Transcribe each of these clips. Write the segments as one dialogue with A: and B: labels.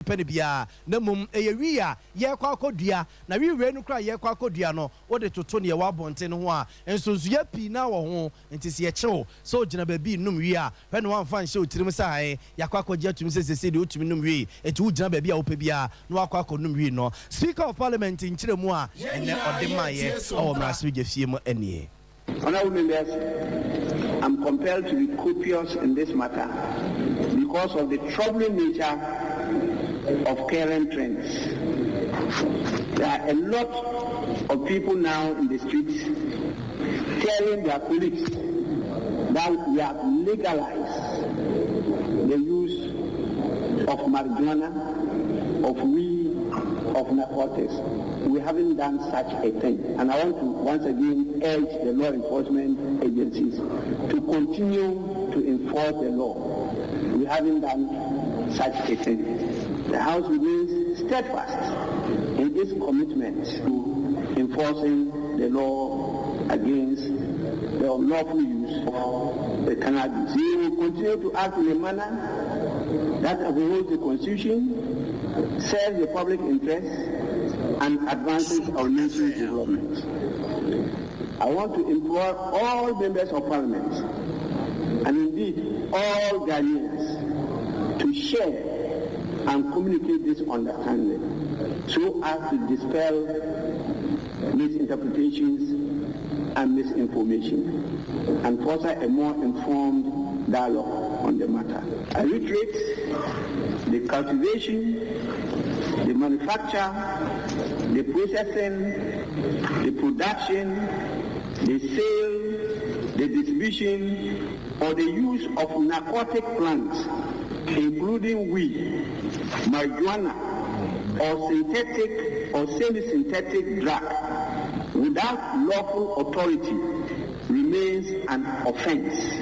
A: Pɛ no biara, na mmom ɛyɛ wii a yɛrekɔ akɔdua, na wii wei no koraa a yɛrekɔ akɔdua no, wode toto nea ɛwɔ abɔnten no ho a, nsonsonoeɛ pii no ara wɔ ho. Enti sɛ yɛkye wo sɛ wogyina baabi renom wii a, hwɛ na woamfa anhyɛ wo tirim sɛ ae, yɛakɔ akɔgye atum sɛ seesei deɛ wotumi nom wii, enti wogyina baabi a wopɛ biara na woakɔ akɔnom wii no. Speaker of Parliament nkyerɛmu a ɛnnɛ ɔde maeɛ wɔ mmarahyɛbadwafie mu nie.
B: Honourable members, I'm compelled to be copious in this matter because of the troubling nature of current trends. There are a lot of people now in the streets telling their colleagues that we have legalized the use of marijuana, of weed, of narcotics. We haven't done such a thing. And I want to once again urge the law enforcement agencies to continue to enforce the law. We haven't done such a thing. The House remains steadfast in its commitment to enforcing the law against the unlawful use of the cannabis. We will continue to act in a manner that upholds the Constitution, serves the public interest, and advances our nation's development. I want to implore all members of parliament and indeed all Ghanaians to share and communicate this understanding so as to dispel misinterpretations and misinformation and foster a more informed dialogue on the matter. I reiterate the cultivation, the manufacture, the processing, the production, the sale, the distribution, or the use of narcotic plants, including weed, marijuana, or synthetic or semi-synthetic drug, without lawful authority remains an offense.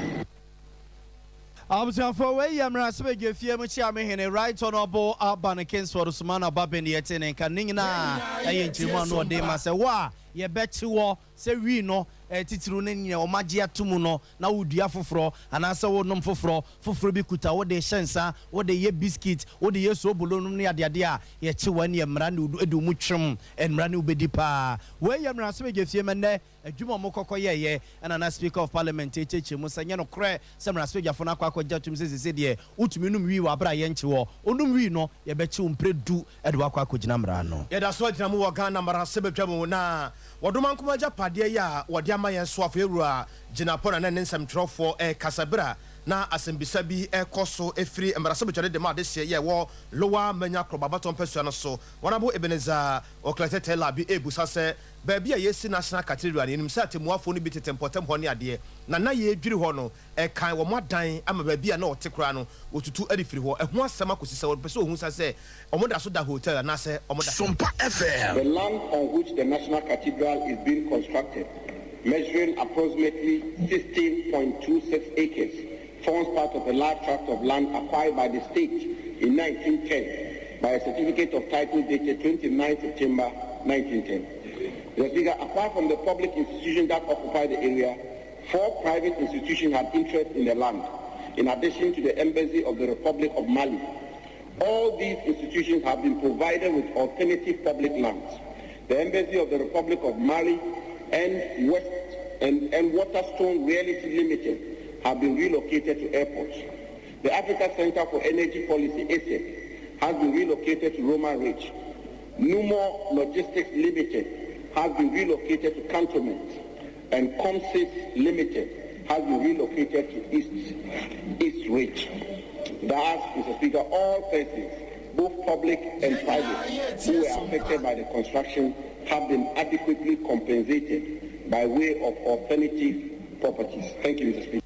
A: Abusuafoɔ, wei yɛ mmarahyɛbadwafie mu kyeamehene, Right Honourable Alban Kingsford Sumana Bagbin deɛ ɛte ne nka. Ne nyinaa ɛyɛ nkyerɛmu a na ɔde ma sɛ wo a yɛbɛkye wɔ sɛ wii no titiriw ne nea wɔagye ato mu no na wodua foforɔ anaasɛ wonom foforɔ, foforɔ bi kuta wode hyɛ nsa, wode yɛ biscuit, wode yɛ soobolo nom ne adeade a yɛkye wɔ ɛneɛ mmara ne ɛde wo mu twem, mmara ne wobɛdi paa. Wei yɛ mmarahyɛbadwafie mu ɛnnɛ adwuma a wɔkɔkɔ yɛeɛ ɛna na Speaker of Parliament rekyerɛkyerɛ mu sɛ ɛnyɛ nokorɛ sɛ mmarahyɛbadwafo no akɔ akɔgye atom sɛ seesei deɛ wotumi nom wii wɔ aberɛ a yɛnkye wɔ. Wonom wii no yɛbɛkye wo mprɛ du de wo akɔ akɔgyina mmara ano.
C: Yɛda so agyina mu wɔ Ghana mmarahyɛbadwa mu na Wɔdomankoma agyapadeɛ yi a wɔde ama yɛn soafo Awura Jinapor na na ne nsɛmtwerɛfoɔ rekasa berɛ a na asɛmbisa bi rekɔ so firi mmarahyɛbadwa no de ma adehyeɛ yi a ɛwɔ Lower Manya Krobo abatoɔ mpasua no so. Honourable Ebenezer Oklete Terlabi rebusa sɛ baabi a yɛresi National Cathedral no yɛnim sɛ atemmuafoɔ no bi tete mpɔtam hɔ ne adeɛ na na yɛredwiri hɔ no Ɛkan wɔn adan ama baabi a na wɔte koraa no, wɔtutu de firi hɔ. Ɛho asɛm akɔsi sɛ wɔpɛ sɛ wɔhu sa sɛ wɔda so da hotel anaasɛ wɔda he.
D: Sompa FM.
B: The land on which the National Cathedral is being constructed, measuring approximately 16.26 acres, forms part of a large tract of land acquired by the state in 1910 by a certificate of title dated 29 September 1910. Mr. Speaker, apart from the public institutions that occupy the area, Four private institutions had interest in the land, in addition to the Embassy of the Republic of Mali. All these institutions have been provided with alternative public lands. The Embassy of the Republic of Mali and West and, and Waterstone Reality Limited have been relocated to airports. The Africa Center for Energy Policy, ACEP, has been relocated to Roman Ridge. Numo Logistics Limited has been relocated to Cantonment and Comsys Limited has been relocated to East, East Ridge. Thus, Mr. Speaker, all persons, both public and private, who were affected by the construction have been adequately compensated by way of alternative properties. Thank you, Mr. Speaker.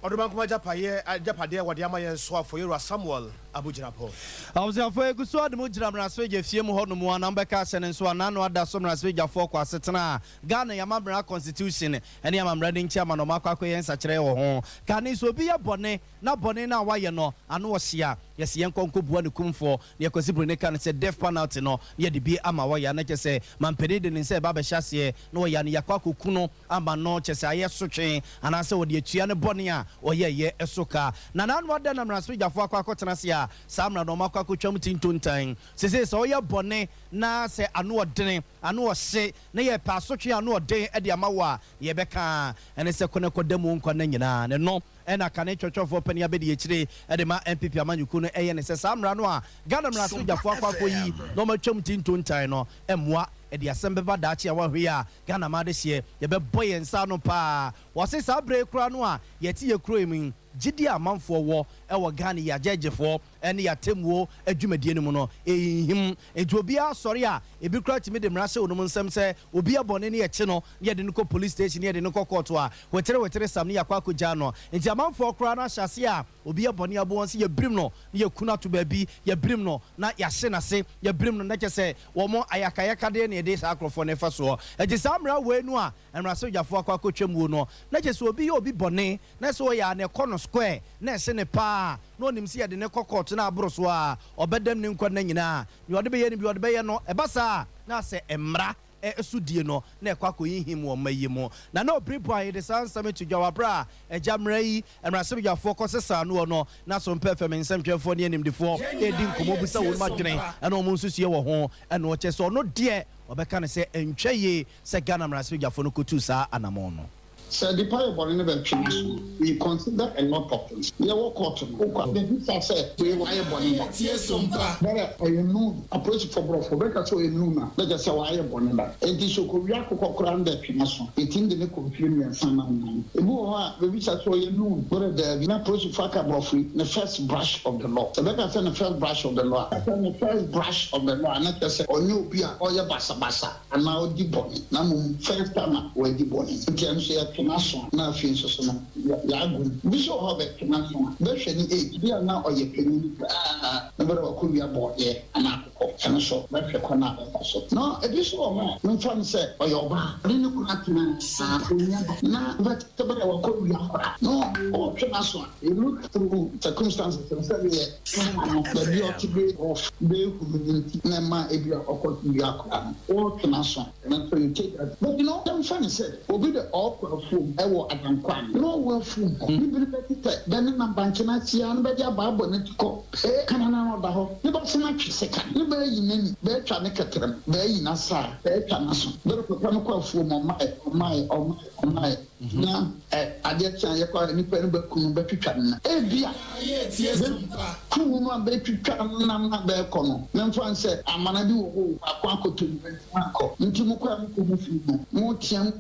C: Ɔdomankoma agyapaeɛ agyapadeɛ a wɔde ama yɛn soafoɔ Yɛwura Samuel Abu Jinapor.
A: Abusuafoɔ egu so de mo gyina mmarahyɛbadwa fie mu hɔ nom a na mobɛka ahyɛ no nso a n'ano ada so mmarahyɛbadwafoɔ kɔ asetena a Ghana yɛ amammerɛ constitution ne amammerɛ no nti ama na ɔmo akɔ akɔyɛ nsakyerɛɛ wɔ ho. Kane sɛ obi yɛ bɔne na bɔne no a wayɛ no ano ɔhye a yɛse yɛnkɔ nkɔbua ne kumfoɔ na yɛkwasi broni ka no sɛ death penalty no na yɛde bi ama wɔyɛ a na kyerɛ sɛ mampanin de ne nsa ɛba abɛhyɛ aseɛ na wɔyɛ a no yɛakɔ akɔku no ama no kyerɛ sɛ ayɛ sotwe anaasɛ wɔde atua ne bɔne a ɔyɛeɛ so ka. Na n'ano ada na mmarahyɛbadwafoɔ akɔ akɔtena ase a a saa mmara no wɔakɔ akɔtwam ti ntontan. Seesei sɛ woyɛ bɔne na sɛ ano ɔdene, ano ɔhye, na yɛrepɛ asotwe a ano ɔden de ama wo a, deɛ yɛbɛka ara ne sɛ kɔ na kɔda mu wo nkwa nna nyinaa. Na ɛno na kane twerɛtwerɛfoɔ panin abɛdi akyire de ma NPP amanyɔkuo no yɛ ne sɛ saa mmara no a Ghana mmarahyɛbadwafoɔ akɔ akɔyi na wɔatwam ti ntontan no mmoa de asɛm bɛba daakye a wɔanhwɛ yie a Ghana man adehyeɛ yɛbɛbɔ yɛn nsa ano paa. Wɔse saa berɛ yi koraa no a yɛte yɛn kuro yi mu yi, gyidie a amanfoɔ wɔ wɔ Ghana yi agyɛɛgyefoɔ ne yɛn atemmuo dwumadie no mu no, ɛhinhim. Enti obiara sɔre a, ebi koraa tumi de mmara hyɛ wɔnom nsam sɛ obi yɛ bɔne ne yɛkye no na yɛde no kɔ police station ne yɛde no kɔ kɔɔto a, wetere wetere sam ne yɛakɔ akɔgyaa no. Enti amanfoɔ koraa no ahyɛ aseɛ a obi yɛ bɔne a wobɛhu wɔn sɛ yɛbirim no na yɛku no ato baabi, yɛbirim no na yɛahye n'ase, yɛbirim no na kyerɛ sɛ wɔn ayakayakadeɛ na yɛde saa nkorɔfoɔ no refa soɔ. Enti saa mmara wei no a mmarahyɛbadwafoɔ akɔ akɔtwa muo no, na kyerɛ sɛ obi yɛ obi bɔne na sɛ ɔyɛ a na ɛkɔ no square na ɛhye no paa na ɔnim sɛ yɛde no kɔ court na aboro so a ɔbɛdam ne nkwa nna nyinaa. Nea ɔde bɛyɛ no biara ɔde bɛyɛ no. Ɛba saa a na sɛ mmara so die no na ɛkɔ akɔhinhim wɔ mma yi mu. Na na ɔbere po a yɛde saa nsɛm yi to dwa wɔ aberɛ a agya mmara yi mmarahyɛbadwafoɔ kɔsesaa noɔ no na so mpɛ fam nsɛmtwerɛfoɔ ne animdefoɔ redi nkɔmmɔ bisa wɔn adwene ne wɔn nsusuiɛ wɔ ho. Ɛna ɔkyerɛ sɛ ɔno deɛ ɔbɛka no sɛ ɛntwa yie sɛ Ghana mmarahyɛbadwafoɔ no kɔtuu saa anamɔn no.
D: Sɛ nipa yɛ bɔne no bɛtwe n'aso a, we consider a lot of things. Yɛwɔ court no, wokɔ a, bɛbisa sɛ wei wayɛ bɔne da? Bɛrɛ ɔyɛ known, apolisifo borɔfo bɛka sɛ ɔyɛ known a, na kyerɛ sɛ wayɛ bɔne da. Enti sɛ ɔkɔwia akokɔ koraa no bɛtwe n'aso. Yɛtumi de no kɔ mfeɛ mmiɛnsa anaa nnan. Ebi wɔ hɔ a, bɛbisa sɛ ɔyɛ known? Bɛrɛ daabi. Na apolisifo aka borɔfo yi, ne first brush of the law. Sɛ bɛka sɛ ne first brush of the law a, sɛ ne first brush of the law a, na kyerɛ sɛ ɔnyɛ obi a ɔyɛ basabasa. Anaa ɔdi bɔne, na mmom first time a wadi bɔne nti ɛno nso yɛtwe n'aso a, na afei nso so no yɛago mu. Bi nso wɔ hɔ a bɛtwe n'aso a, bɛhwɛ ne age, bi a na ɔyɛ panyin paa na bɛrɛ wakɔ wia bɔɔdeɛ anaa akokɔ, ɛno nso bɛhwɛ kwan a bɛfa so. Na ebi nso wɔ hɔ a, memfa no sɛ ɔyɛ ɔbaa, ɔne ne kunu atena a ɔnnya ba, na bɛte bɛrɛ wakɔ wia akora, na ɔretwe n'aso a, you look through circumstances no sɛdeɛ Ghana no baabi a ɔte bɛyɛ rough bɛyɛ hunu no nti na ɛma ebi a ɔkɔ wia akora no wɔretwe n'aso na so you take that but you know yɛmfa no sɛ obi de ɔrekɔ afuom ɛwɔ Adankwa no na ɔwɔ afuom hɔ ne biri bɛtetɛ bɛnenam bankye no ase ara na bɛde abaa abɔ ne ti kɔ pee kana no na ɔda hɔ ne bɛsan atwe sekan ne bɛayi n'ani bɛatwa ne kɛtrɛm bɛayi n'asaa bɛatwa n'aso bere papa no kɔ afuom ɔmae ɔmae ɔmae ɔmae Na adeɛ kye a yɛkɔ a nnipa no bɛku no, bɛtwitwa no nam. Ebia bɛku no a bɛtwitwa no nam na bɛrekɔ no, memfa no sɛ amena bi wɔ hɔ o, baako akɔtɔ mu, bɛntumi ankɔ. Nti mokɔ a mokɔ mu firi no, moteam,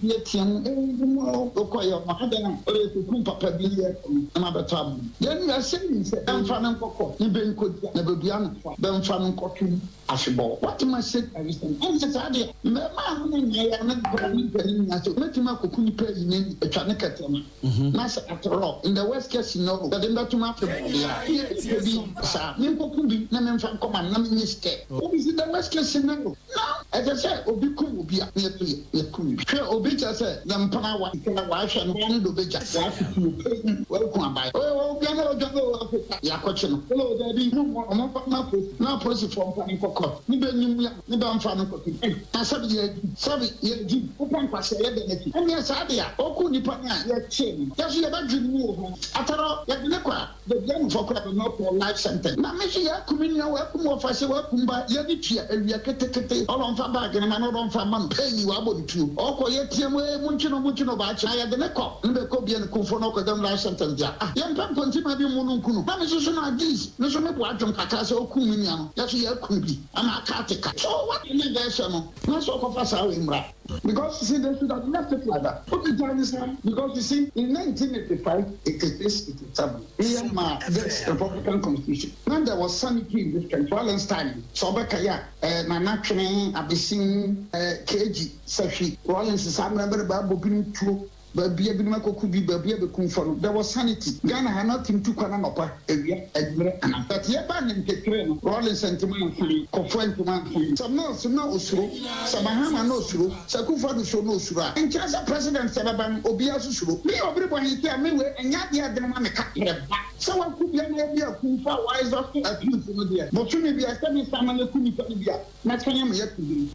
D: bi ateam, ee mo wokɔyɛ ɔno, adɛn a ɔyɛ kɔkum papa bi yɛrekɔ no na mabɛtɔ amena. Then you are saying sɛ bɛmfa no nkɔ court ne bɛnkɔdua na bɛdua no so a, bɛmfa no nkɔtom. Afebɔɔ. Woatumi ahyɛ awisɛm? Ɛnyɛ saa deɛ, mmarimaa no ne mmeaeɛ ne nkwadaa ne mpanin nyinaa sɛ mɛtumi akɔku nipa ayi n'ani atwa ne kɛtrɛma na sɛ after all, in the worst case scenario, yɛde me bɛto mu afebɔɔ deɛ a, ɛnneɛ mempɛ bi saa. Menkɔku bi na memfa nkɔma no na menyɛ sika. What is the worst case scenario? Now, ɛsɛ sɛ obi kum obi a, na yɛto yɛ, yɛkum bi. Hwɛ, obi kyerɛ sɛ ne mpena wa, sika wahwɛ no, ne dɔ bɛgya, wahwete wɔ pɛ mu, waku abae. Oh, obiara na ɔdwane o, Afrika, yɛakɔkye no. Oh, dabi, mommɔ no, momfa no ma apolisi. Na apolisifoɔ mfa no nkɔ court ne bɛ nim ya ne bɛ nfa no nkɔ to ei na sɛbi yɛ agyi sɛbi yɛ agyi wopɛ nkwasea yɛ dɛn akyi ɛneɛ saa deɛ a ɔku nipa no a yɛ kyee no no yɛ so yɛ bɛ dwene mu wɔ ho atarɔ yɛ de ne kɔ a bɛ bia no fɔ koraa bɛ no kɔ life sentence na me so yɛ aku me nua wɔ aku me wɔfa se wɔ aku mba yɛ ne tua awia ketekete ɔlɔ nfa bag no ma no ɔlɔ nfa ma no pɛyi wɔ abɔ ne tuo ɔkɔ yɛ tia mu ee mo nkye no mo nkye no ɔbaa kye na yɛ de ne kɔ ne bɛ kɔ bia no kumfo no ɔkɔ dɛm life sentence deɛ a yɛ mpɛ mpɔntima bi mo no nku no na me soso no at least Me nso mebɔ adwom kakra sɛ ɔkum me nua no, yɛso yɛakum bi ama aka ate ka. So what ne bɛɛhyɛ no na sɛ ɔkɔfa saa wei mmra. Because you see they should have left it like that. Wode gyae no saa because you see in 1985, 86, 87 yɛ maa this Republican constitution na there was sanity in this country. Rawlings time no sɛ ɔbɛkae a eh, Nana Twene, Abesim, eh, KG, Sahwi, Rawlings saa mmerɛ bɛrɛ bɛabɔ binom tuo. Baabi a binom akɔku bi, baabi a bɛkum fɔ no, there was sanity. Ghana ha na wotim tu kwan anɔpa, awia, anwummerɛ, anadwo. But yɛbaa Nyankekyerɛ no, Rawlings antumi ansan, Kufuor antumi ansan. Sɛ Mills na ɔsuro, sɛ Mahama na ɔsuro, sɛ Akufo Addo suro na ɔsuro a, ɛnkyerɛ sɛ President sɛ bɛba no, obiara nso suro. Me Obiri Boahen a me wei ɛnyɛ adeɛ a ɛdene ma me ka kyerɛ ba. Sɛ waku bi anaa ebi akum fɔ a wa exhaust appeals no deɛ, bosome biara sɛ me san ma yɛku nipa no bi a, mɛsan ama yɛaku bi.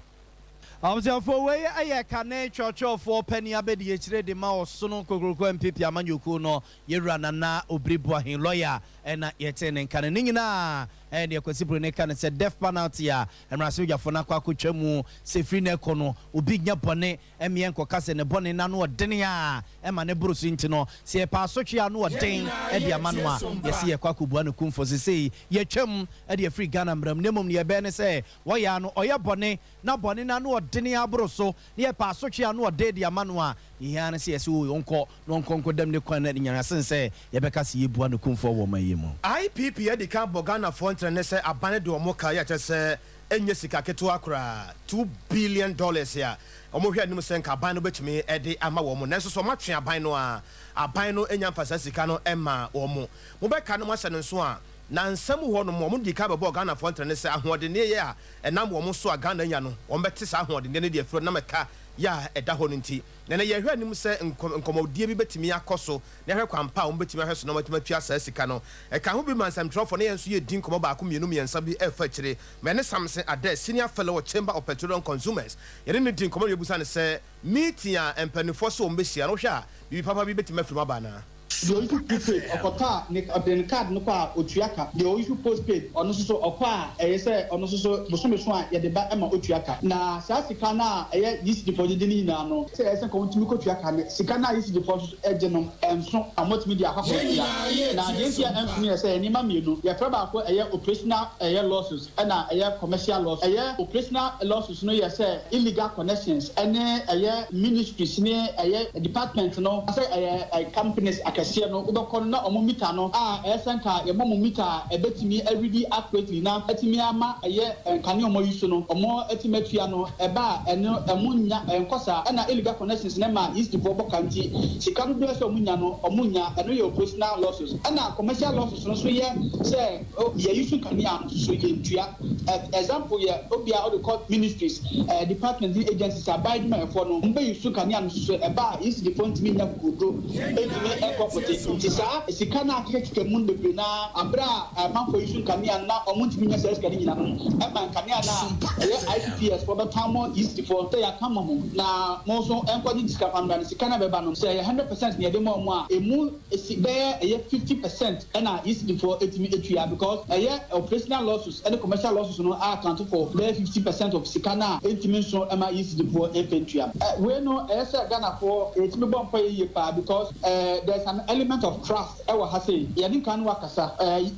A: Abusuafoɔ, wei yɛ kane twerɛtwerɛfoɔ panin abɛdi akyire de ma Ɔsono Kokuroko NPP amanyɔkuo no, yɛwura Nana Obiri Boahen, lawyer, ɛna yɛte ne nka no. Ne nyinaa ɛyɛ deɛ Kwasi Buroni ka no sɛ death penalty a mmarahyɛbadwafoɔ no akɔ akɔtwa mu sɛ firi no ɛkɔ no, obi nyɛ bɔne ɛmeɛ nkɔka sɛ ne bɔne n'ano ɔdene a ɛma ne boro so. Nti no sɛ yɛpɛ asotwe a no ɔden ɛde ama no a, yɛsi yɛkɔ akɔbua no kumfo. Sesei yɛtwam ɛde afiri Ghana mmaram, na mmom ne yɛbɛn ne sɛ wɔyɛ ano ɔyɛ bɔne na bɔne n'ano ɔdene aboro so na yɛpɛ asotwe a no ɔden de ama no a, yɛhia no sɛ yɛsɛ o ɔnkɔ na ɔnkɔ nkɔdam ne kwan no nyana sen sɛ yɛbɛka sɛ yɛbua no kumfo wɔ ɔman yi mu.
C: IPP adi kan bɔ Ghanafoɔ nkyerɛ sɛ aban de wɔn ka yɛ kyerɛ sɛ ɛnyɛ sika ketewa koraa, $2 billion a wɔn hwɛ anim sɛ nka aban no bɛtumi de ama wɔn, nanso so wɔn atwe aban no a, aban no nya mfa saa sika no ma wɔn. Mobɛka no mo ahyɛ no nso a, na nsɛm hɔ nom wɔn di ka bɛbɔ Ghanafoɔ nkyerɛ sɛ ahoɔdenneɛ yɛ a ɛnam wɔn so a Ghana nya no, wɔn bɛte saa ahoɔdenneɛ no de afiri nam ɛka yɛ a ɛda hɔ no. Nti na ɛnɛ yɛhwɛ anim sɛ nkɔmmɔdie bi bɛtumi akɔ so na yɛhwɛ kwan pa a wɔn bɛtumi ahwɛ so na wɔatumi atua saa sika no. Ɛka ho bi ma nsɛmtwerɛfoɔ na yɛn nso yɛdi nkɔmmɔ baako, mmienu, mmiɛnsa bi ɛfa akyire ma ɛne Samson Adɛ, senior fellow wɔ Chamber of Petroleum Consumers. Yɛne ne di nkɔmmɔ na yɛbusa ne sɛ meeting a mpanimfoɔ so wɔn bɛhyia no, wohwɛ a biribi papa bi bɛtumi afiri mu aba anaa?
E: Deɛ ɔyi so prepaid, ɔkɔtɔ a ne ɔde ne card no kɔ a otua ka. Deɛ ɔyi so postpaid, ɔno nso so ɔkɔ a ɛyɛ sɛ ɔno nso so bosome so a yɛde ba ɛma otua ka. Na saa sika no a ɛyɛ ECG foɔ gyegye ne nyinaa no, sɛ ɛyɛ sɛ nka wɔntumi kɔtua ka no, sika no a ECG foɔ nso ɛgye no ɛnso a wɔtumi de akɔ akɔtua. Na deɛ nti a ɛnso no yɛ sɛ nneɛma mmienu yɛfrɛ baako, ɛyɛ operational ɛyɛ losses, ɛna ɛyɛ commercial loss. Ɛyɛ operational losses no yɛ sɛ illegal connections ɛne ɛyɛ ministries ne ɛyɛ department no sɛ ɛyɛ companies akɛseɛ no, wobɛkɔ no na ɔmo meter no a ɛyɛ sɛ nka yɛmɔ mo meter a ɛbɛtumi awidi accurately na ɛtumi ama ɛyɛ nkanea ɔmo yi so no, ɔmo ɛtumi atua no, ɛba a ɛno ɛmo nya ɛnkɔ saa. Ɛna illegal connections ne ma ECG foɔ bɔ ka, nti sika dodoɔ sɛ ɔmo nya no, ɔmo nya. Ɛno yɛ operational losses. Ɛna commercial losses no nso yɛ sɛ yɛyi so nkanea no so yɛntua. Example yɛ obi a ɔde kɔ ministries, department ne agencies, aban adwumayɛfoɔ no, wɔn bɛyi so kanea no so, ɛba a ECG foɔ ntumi nya kokoduro ntumi ɛkɔ kote. Nti saa sika no akekakeka mu no bebree na abere a amanfoɔ yi so nkanea no na wɔn ntumi nya saa sika no nyina no, ɛma nkanea no a ɛyɛ IPPS foɔ bɛtɔn mo ECG foɔ sɛ yɛaka mo ho na mo nso ɛnkɔgye sika famra no. Sika no bɛba no, sɛ ɛyɛ 100% na yɛde ma wɔn a, emu esi bɛyɛ ɛyɛ 50% ɛna ECG foɔ etumi etua, because ɛyɛ operational losses ɛne commercial losses no account for bɛyɛ 50% of sika no a etumi nso ɛma ECG foɔ ɛfɛ ntua. Wei no ɛyɛ sɛ Ghana foɔ etumi bɔ mpa yie paa, because there is an element of trust ɛwɔ ha sei. Yɛde nkan no wakasa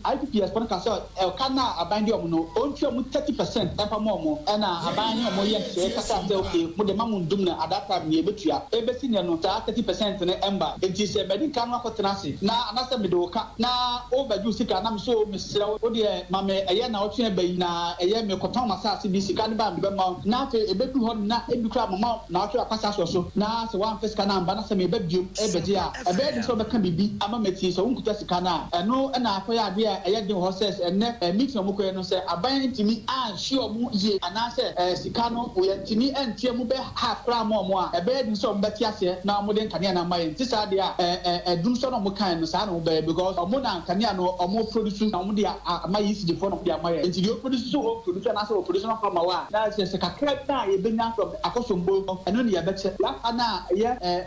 E: IPPS foɔ no kasa ɛka na aban de ɔmo no ɔntua mu 30% ɛfa mu ɔmo, ɛna aban ne ɔmo yɛ nhyehyɛ kasa sɛ okay, mo de ma mo ndum na at that time ne yɛbɛtua. Ebesi nea no saa 30% no ɛmba. Nti sɛ mɛde nkan no akɔtena ase na anasɛ mede wo ka na wobɛgye wo sika na me so mesrɛ wo deɛ ma me ɛyɛ na ɔtwe ɛbɛ yi na ɛyɛ mekɔtɔn m'asase bi, sika no ba mede bɛma wo, na afei ɛbɛdu hɔ no na ebi koraa mama na ɔtwe akɔsa soɔ so na sɛ woamfa sika no amba na sɛ meba biom ɛbɛgye a, ɛbɛyɛ de sɛ wobɛka biribi ama mati sɛ wonkuta sika no a, ɛno ɛna akɔyɛ adeɛ a ɛyɛ den wɔ hɔ sɛ ɛnnɛ meeting a ɔmokɔyɛ no, sɛ aban ntumi anhye ɔmo yie anaasɛ sika no yɛntumi antua mu bɛ half koraa ma ɔmo a, ɛbɛyɛ den sɛ ɔmo bɛte aseɛ na ɔmo de nkanea no ama yɛn. Nti saa deɛ a ɛdum sɔ no ɔmo kan no saa na ɔmo bɛyɛ, because ɔmo na nkanea no ɔmo produce na ɔmo de ama ECG foɔ na ɔmo de ama yɛn. Nti deɛ ɔproduce so ɔproduce anaasɛ ɔproduce no ama wa na sɛ kakra bi a yɛbɛnya from Akosombo, ɛno ne yɛbɛkyɛ yɛafa no a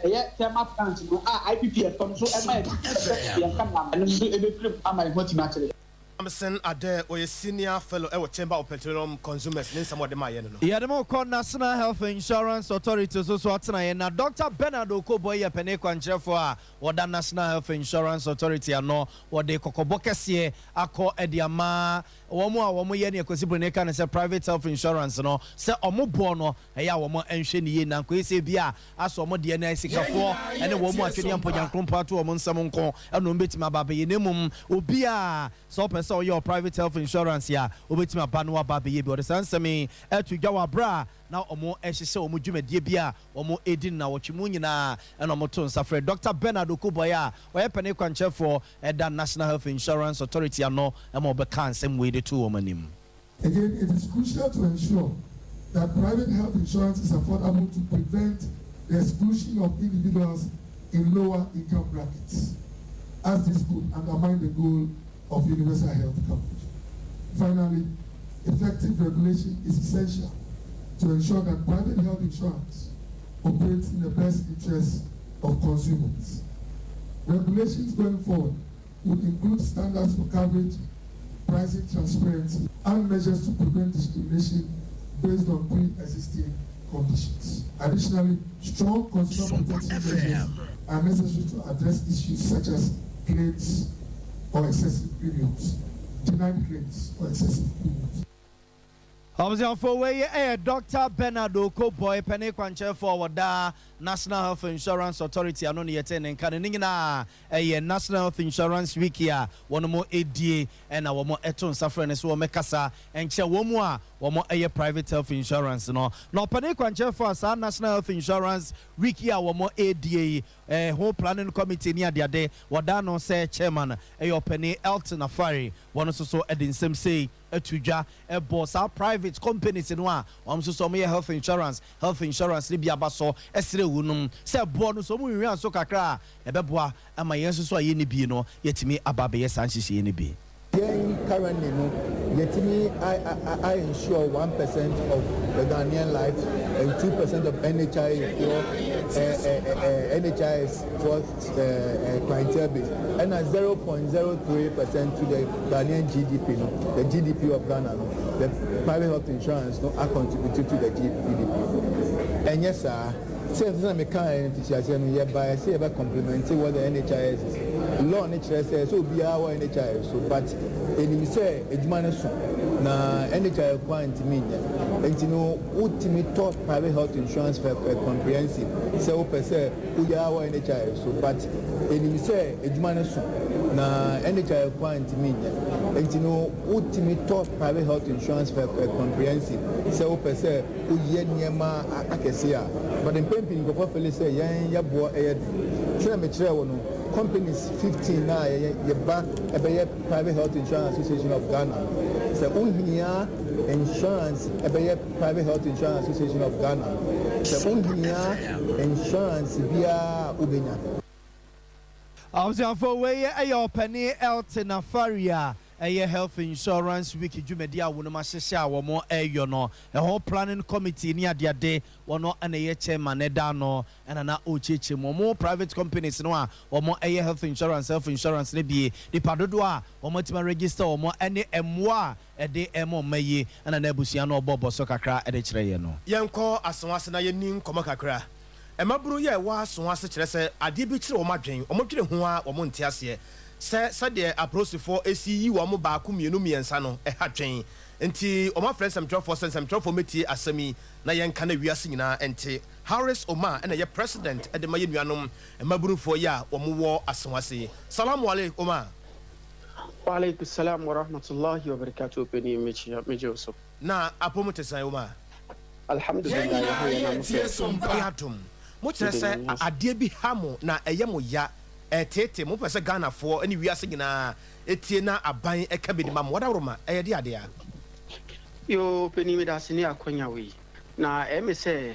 E: ɛyɛ thermal plant no a IPPS fɔ no so ɛma yɛ yɛn kanea, ɛno nso ɛbɛfiri mu ama yɛn ho atumi akyerɛ.
C: Samson Ade, ɔyɛ senior fellow ɛwɔ Chamber of Petroleum Consumers, ne nsɛm ɔde ma yɛ no.
A: Yɛde mo kɔ National Health Insurance Authority so atena yɛn na Dr Bernard Okoe yɛ panin kwankyerɛfoɔ a wɔda National Health Insurance Authority ano. Wɔde kɔkɔbɔ kɛseɛ akɔ ɛde ama wɔn a wɔn yɛ ne Kwasi Broni ka ne sɛ private health insurance no, sɛ wɔn boɔ no ɛyɛ a wɔn nhwɛ ne yie na nkɔyɛ sɛ bi a asɔ wɔn deɛ no sikafoɔ ɛne wɔn mu atwedeɛ mpɔnyankorompo ato wɔn nsɛm nko ɛna wɔn bɛtumi aba abɛyɛ, na mmom obi a sɛ ɔpɛ sɛ ɔyɛ private health insurance a, wobɛtumi aba no waba abɛyɛ bi. Ɔde saa nsɛm yi ɛto dwa wɔ aberɛ a na wɔn ɛhyehyɛ wɔn dwumadie bi a wɔn edi nnawɔtwe mu nyinaa, ɛna wɔn to nsa frɛ Dr Bernard Okoe a ɔyɛ panin kwankyerɛfoɔ ɛda National Health Insurance Authority ano ɛma ɔbɛka nsɛm wei de to wɔn anim.
F: Again, it is crucial to ensure that private health insurance is affordable to prevent the exclusion of individuals in lower income brackets, as this could undermine the goal of universal health coverage. Finally, effective regulation is essential. to ensure that private health insurance operates in the best interest of consumers. Regulations going forward would include standards for coverage, pricing transparency, and measures to prevent discrimination based on pre-existing conditions. Additionally, strong consumer protection measures are necessary to address issues such as claims or excessive premiums, denied claims or excessive premiums.
A: Abusuafo, wei yɛ Dr Bernard Okoe Boye, panin kwankyerɛfoɔ a wɔda National Health Insurance Authority ano ne yɛte ne nka no. Ne nyinaa ɛyɛ National Health Insurance Week a wɔn mo edie, ɛna wɔn ɛto nsa frɛ no so wɔn kasa nkyɛn wɔn mu a wɔn ɛyɛ private health insurance no. Na ɔpanin kwankyerɛfoɔ a saa National Health Insurance Week a wɔn edie yi ho planning committee ne adeade wɔda no sɛ chairman, ɛyɛ ɔpanin Elton Afari. Wɔn nso so ɛde nsɛm sei atu dwa ɛbɔ saa private companies no a wɔn nso so wɔyɛ health insurance ne bi aba so, ɛsrɛ wu nom sɛ boɔ no so wɔn nwia so kakra a ɛbɛboa ama yɛn nso so a yɛn ni bi no yɛtumi aba abɛyɛ saa nhyehyɛeɛ no bi.
G: Yɛn currently no, yɛtumi I ensure 1% of the Ghanaian lives and 2% of NHIS for NHIS for clientele base, and a 0.03% to the Ghanaian GDP no, the GDP of Ghana no, the private health insurance no are contributed to the GDP. Ɛnyɛ saa sɛ ɛsɛ sɛ meka ɛ mfitiaseɛ no, yɛba sɛ yɛbɛ complement what the NHIS is. Law ne kyerɛ sɛ obiara wɔ NHIS so, but enim sɛ edwuma no so na NHIS kwan ntumi nyɛ, nti no wotumi tɔ private health insurance for comprehensive sɛ wopɛ sɛ obiara wɔ NHIS so, but enim sɛ edwuma no so na NHIS kwan ntumi nyɛ, nti no wotumi tɔ private health insurance for comprehensive sɛ wopɛ sɛ woyɛ nneɛma akɛse a. But mpɛn pii nkurɔfoɔ feel sɛ yɛn yɛboɔ ɛyɛ den. Sɛ mekyerɛ wɔ no, companies 15 na yɛ yɛba ɛbɛyɛ Private Health Insurance Association of Ghana. Sɛ wohia insurance, ɛbɛyɛ Private Health Insurance Association of Ghana, sɛ wohia insurance biara, wobɛnya.
A: Abusuafo, wei ɛyɛ ɔpanin Elton Afari a ɛyɛ Health Insurance Week dwumadi a wɔn ahyehyɛ a wɔn ɛreyɔ no ɛho planning committee ne adeade, wɔn ɛna ɛyɛ chairman ɛda no, ɛna na ɔrekyerɛkyerɛ mu wɔn private companies no a wɔn ɛyɛ health insurance ne bie, nipa dodoɔ a wɔn atumi register wɔn, ɛne mmoa a ɛde ɛma ɔma yi, ɛna na abusua no ɔbɔ bɔ so kakra ɛde kyerɛ yɛn no.
C: Yɛnkɔ Asawase na yɛni nkɔmmɔ kakra. Mmabunu yɛ ɛwɔ Asawase kyerɛ sɛ adeɛ bi kyerɛ wɔn adwen, wɔn dwene ho a wɔn nte aseɛ sɛ sɛdeɛ apolisifoɔ esi yi wɔn baako, mmienu, mmiɛnsa no ɛha dwen, nti wɔn afrɛ nsɛmtwerɛfoɔ sɛ nsɛmtwerɛfoɔ mɛtie asɛm yi na yɛnka na wiase nyinaa nte. Harris Omar ɛna yɛ president ɛde ma yɛ nuanom mmabunufoɔ yi a wɔn wɔ Asawase. Salamu alaikum, Omar.
H: Waalaikum salam wa rahmatullahi wa barakatuh. Pani, mekyia so.
C: Na apɔmu te sɛn, Omar?
H: Alhamdulillah, yɛho yɛ, na mo sɛ?
C: Yɛ adom. Mokyerɛ sɛ adeɛ bi ha mo na ɛyɛ mo ya, ɛtete mo pɛ sɛ Ghanafoɔ ne wiase nyinaa etie na aban ɛka bi de ma mo. Wɔdaworoma, ɛyɛ de adeɛ a?
H: Yo, pani, meda ase ne akwanya wei. Na ɛme sɛ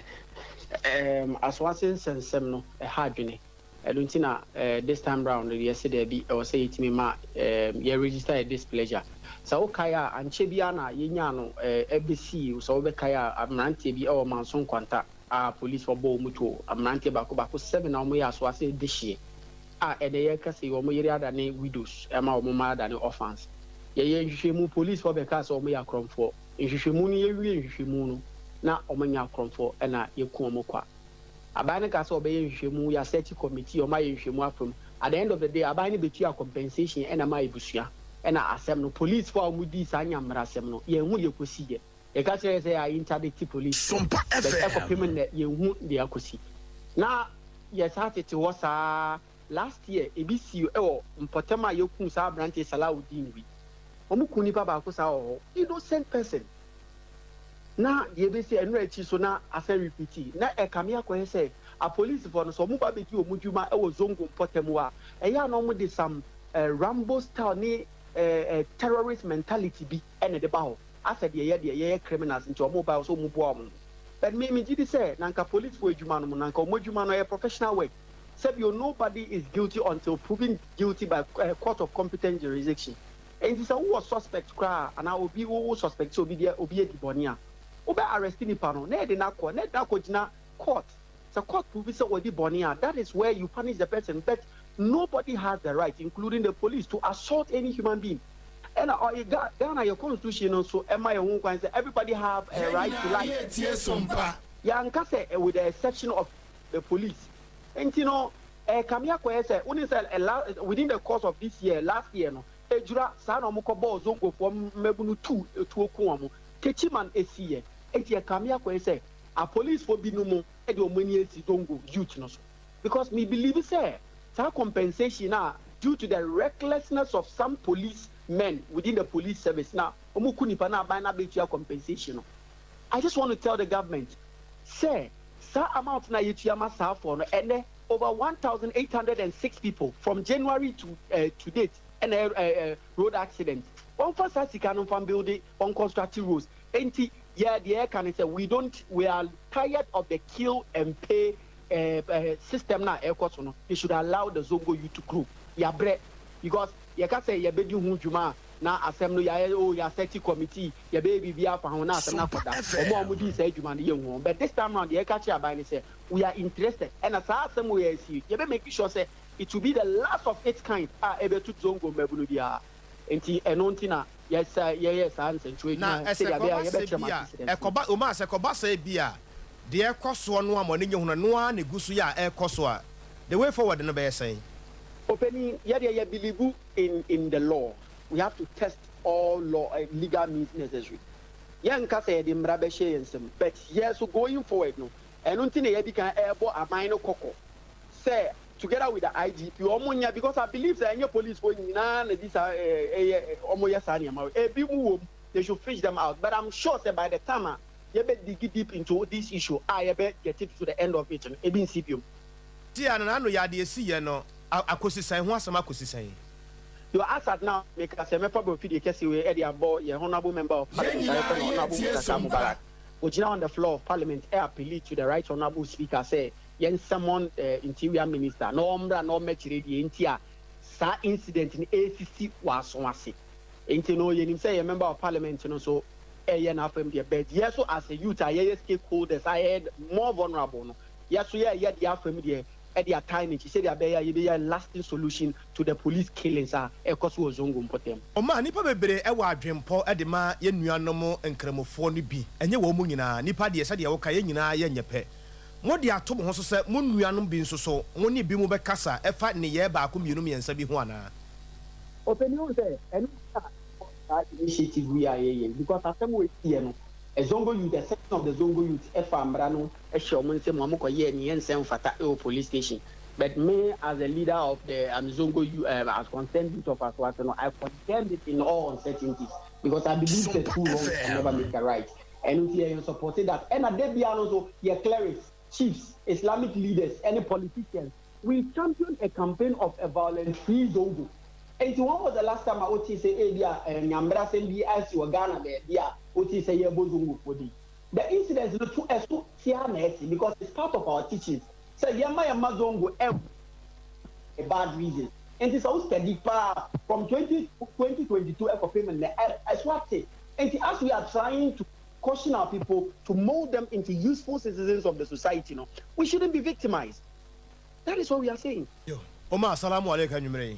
H: Asawase nsɛnsɛm no ɛha adwene. Ɛno nti na this time round yɛsɛ daabi, ɛwɔ sɛ yɛtumi ma yɛ register yɛ displeasure. Sɛ wokae a, ankyɛ biara na yɛnyaa no ɛbɛsii. Sɛ wobɛkae a, mmeranteɛ bi ɛwɔ Manso Nkwanta a police wɔbɔ wɔn tuo, mmeranteɛ baako baako seven na wɔyɛ Asawase de hyeɛ a ɛnɛ yɛka sɛ wɔn yere adane widows, ɛma wɔn mma adane orphans. Yɛyɛ nhwehwɛmu, police fɔ bɛka sɛ wɔn yɛ akorɔmfoɔ. Nhwehwɛmu no, yɛwie nhwehwɛmu no na wɔn nyɛ akorɔmfoɔ, ɛna yɛku wɔn kwa. Aban no ka sɛ ɔbɛyɛ nhwehwɛmu, yɛasɛte committee, ɔmo ayɛ nhwehwɛmu afam. At the end of the day, aban no bɛtua compensation ɛna ma ebusua. Ɛna asɛm no, police fo a wɔn di saa nyamra asɛm no, yɛn ho deɛ kɔsi yɛ. Yɛka kyerɛ sɛ yɛ interdict police, but ɛkɔpem nnɛ yɛn ho deɛ akɔsi. Na yɛsa tete hɔ saa. Last year ebi si ɛwɔ mpɔtam a yɛkum saa aberanteɛ Salawudeen wi. Wɔn kun nipa baako saa wɔ hɔ, innocent person. Na deɛ ebesi ɛnura akyi so na asɛ repeat na ɛkame akɔyɛ sɛ apolisifoɔ no sɛ wɔn ba bɛdi wɔn dwuma ɛwɔ Zongo mpɔtam hɔ a, ɛyɛ a na wɔn de some Rambo style ne terrorist mentality bi ɛna ɛde ba hɔ, asɛ deɛ yɛyɛ criminals nti wɔn ba sɛ wɔn boa wɔn. But me gyi di sɛ na nka policefoɔ adwuma no mu, na nka wɔn adwuma no yɛ professional work. Sɛbi, nobody is guilty until proven guilty by court of competent jurisdiction. Nti sɛ wowɔ suspect koraa anaa obi wo suspect sɛ obi deɛ obi adi bɔne a, Wobɛ arrest nipa no na yɛde no akɔ na yɛde no akɔgyina court. Sɛ court prove sɛ wadi bɔne a, that is where you punish the person, but nobody has the right, including the police, to assault any human being. Ɛna ɔyɛ Ghana yɛ constitution no nso ɛma yɛn ho kwan sɛ everybody have a right to life. Yɛanka sɛ with the exception of the police. Nti no ɛkame akɔyɛ sɛ wonim sɛ within the course of this year, last year no, Ejura saa na wɔn kɔbɔɔ Zongofoɔ mmabunu tu tuo ku wɔn. Techiman esiiɛ. Nti ɛkame akɔyɛ sɛ apolicefoɔ binom de wɔn ani asi Zongo youth no so, because me believe sɛ saa compensation a due to the recklessness of some police men within the police service na wɔn ku nipa na aban na abɛtua compensation no, I just want to tell the government sɛ saa amount na yɛtua ma saa afɔ no, ɛnɛ over 1,806 people from January to date ɛna road accident, wɔn fa saa sika no nfa build wɔn construct roads. Nti yɛ deɛ ɛka ne sɛ we don't we are tired of the kill and pay system na ɛkɔ so no. They should allow the Zongo youth to grow. Yabrɛ, because yɛka sɛ yɛbɛdi ho dwuma a, na asɛm no yɛayɛ o, yɛasɛte committee, yɛbɛyɛ biribi afa ho na asɛm no akɔda ɔmo a ɔmo di saa adwuma no yɛ hu. But this time round, yɛka kyerɛ aban ne sɛ we are interested, ɛna saa asɛm wɔ yɛ asi, yɛbɛ make sure sɛ it will be the last of its kind a ɛbɛtu Zongo mmabunu biara. Nti ɛno nti na yɛsa yɛyɛ saa nsɛntwerɛ
C: na
H: adwuma
C: ɛsɛ
H: sɛdeɛ ɛbɛyɛ a
C: kɔba sɛ
H: yɛbɛkyerɛ
C: bi
H: ma
C: a
H: accident.
C: Ɛkɔba oma sɛ kɔba sɛ bi a deɛ ɛkɔ soɔ no a mo ani nye ho no no ara na egu so yɛ a ɛkɔ so a, the way forward no bɛyɛ sɛn?
H: Openi, yɛdeɛ yɛ believe in the law. We have to test all law, legal means necessary. Yɛnka sɛ yɛde mmara bɛhyɛ yɛn nsam, but yɛ so going forward no, ɛno nti na yɛdi kan ɛrebɔ aban no kɔkɔ sɛ together with the IGP ɔmo nya, because I believe sɛ ɛnyɛ police fo nyinaa na di saa ɛyɛ ɔmo yɛ saa nneɛma ebi mu wɔ mu. They should fish them out, but I'm sure sɛ by the time a yɛbɛ dig deep into this issue a yɛbɛ get it to the end of it no, ebi nsi biom.
C: Ti a nana ano yɛ adeɛ si yɛ no akosi sɛn ho asɛm akosi sɛn?
H: Yo, as at now, meka sɛ mɛfa bɔ fidie kɛse wei ɛde abɔ yɛn honourable member of parliament a yɛfrɛ no Honourable Muntaka Mubarak. Ogyina on the floor of parliament ɛ appeal to the right honourable speaker sɛ yɛn summon interior minister na ɔmmra na ɔmmɛkyerɛ deɛ nti a saa incident no ɛsisi wɔ aso ase. Nti no yɛnim sɛ yɛ member of parliament no so ɛyɛ n'afɛm deɛ, but yɛ so as a youth a yɛyɛ stakeholders a yɛyɛ more vulnerable no, yɛ so yɛyɛ deɛ afɛm deɛ ɛde atae n'akyi sɛdeɛ abɛyɛ a yɛbɛyɛ lasting solution to the police killings a ɛkɔ so wɔ Zongo mpɔtam.
C: Ɔma nnipa bebree ɛwɔ adwempɔ ɛde ma yɛn nuanom nkramofoɔ no bi, ɛnyɛ wɔn mu nyinaa. Nipa deɛ, sɛdeɛ wɔka yɛn nyinaa yɛ nyɛ pɛ. Mo de ato mo ho so sɛ mo nuanom bi nso so mo ne bi mo bɛkasa ɛfa nneyɛɛ baako, mmienu, mmiɛnsa bi ho anaa?
H: Ɔpanin, wo sɛ ɛno a saa initiative yi a yɛyɛ, because asɛm wɔ esi no, Zongo youth, a section of the Zongo youth ɛfa mmara no ɛhyɛ ɔmo nsam, ɔmo kɔ yɛ ne nsɛm fata ɛwɔ police station. But me as a leader of the Zongo youth, as concerned youth of Asawase no, I condemn it in all uncertainties, because I believe that two wrongs can never make a right. Ɛno nti yɛn support that. Ɛna de bia no so yɛ clerics, chiefs, Islamic leaders ɛne politicians, we champion a campaign of a violent free Zongo. Nti when was the last time a o ti sɛ ebi a nyambra sɛm bi asi wɔ Ghana baabi a o ti sɛ yɛbɔ Zongo fo di the incident no to ɛso tia na ɛsi? Because it's part of our teachings sɛ yɛma Zongo ɛ bad reasons. Nti sɛ o study paa from 2022 ɛkɔpem nnɛ, ɛso ate. Nti as we are trying to caution our people to mold them into useful citizens of the society no, we shouldn't be victimized. That is what we are saying.
C: Yo, Omar, salamu alaikum anwummerɛ yi.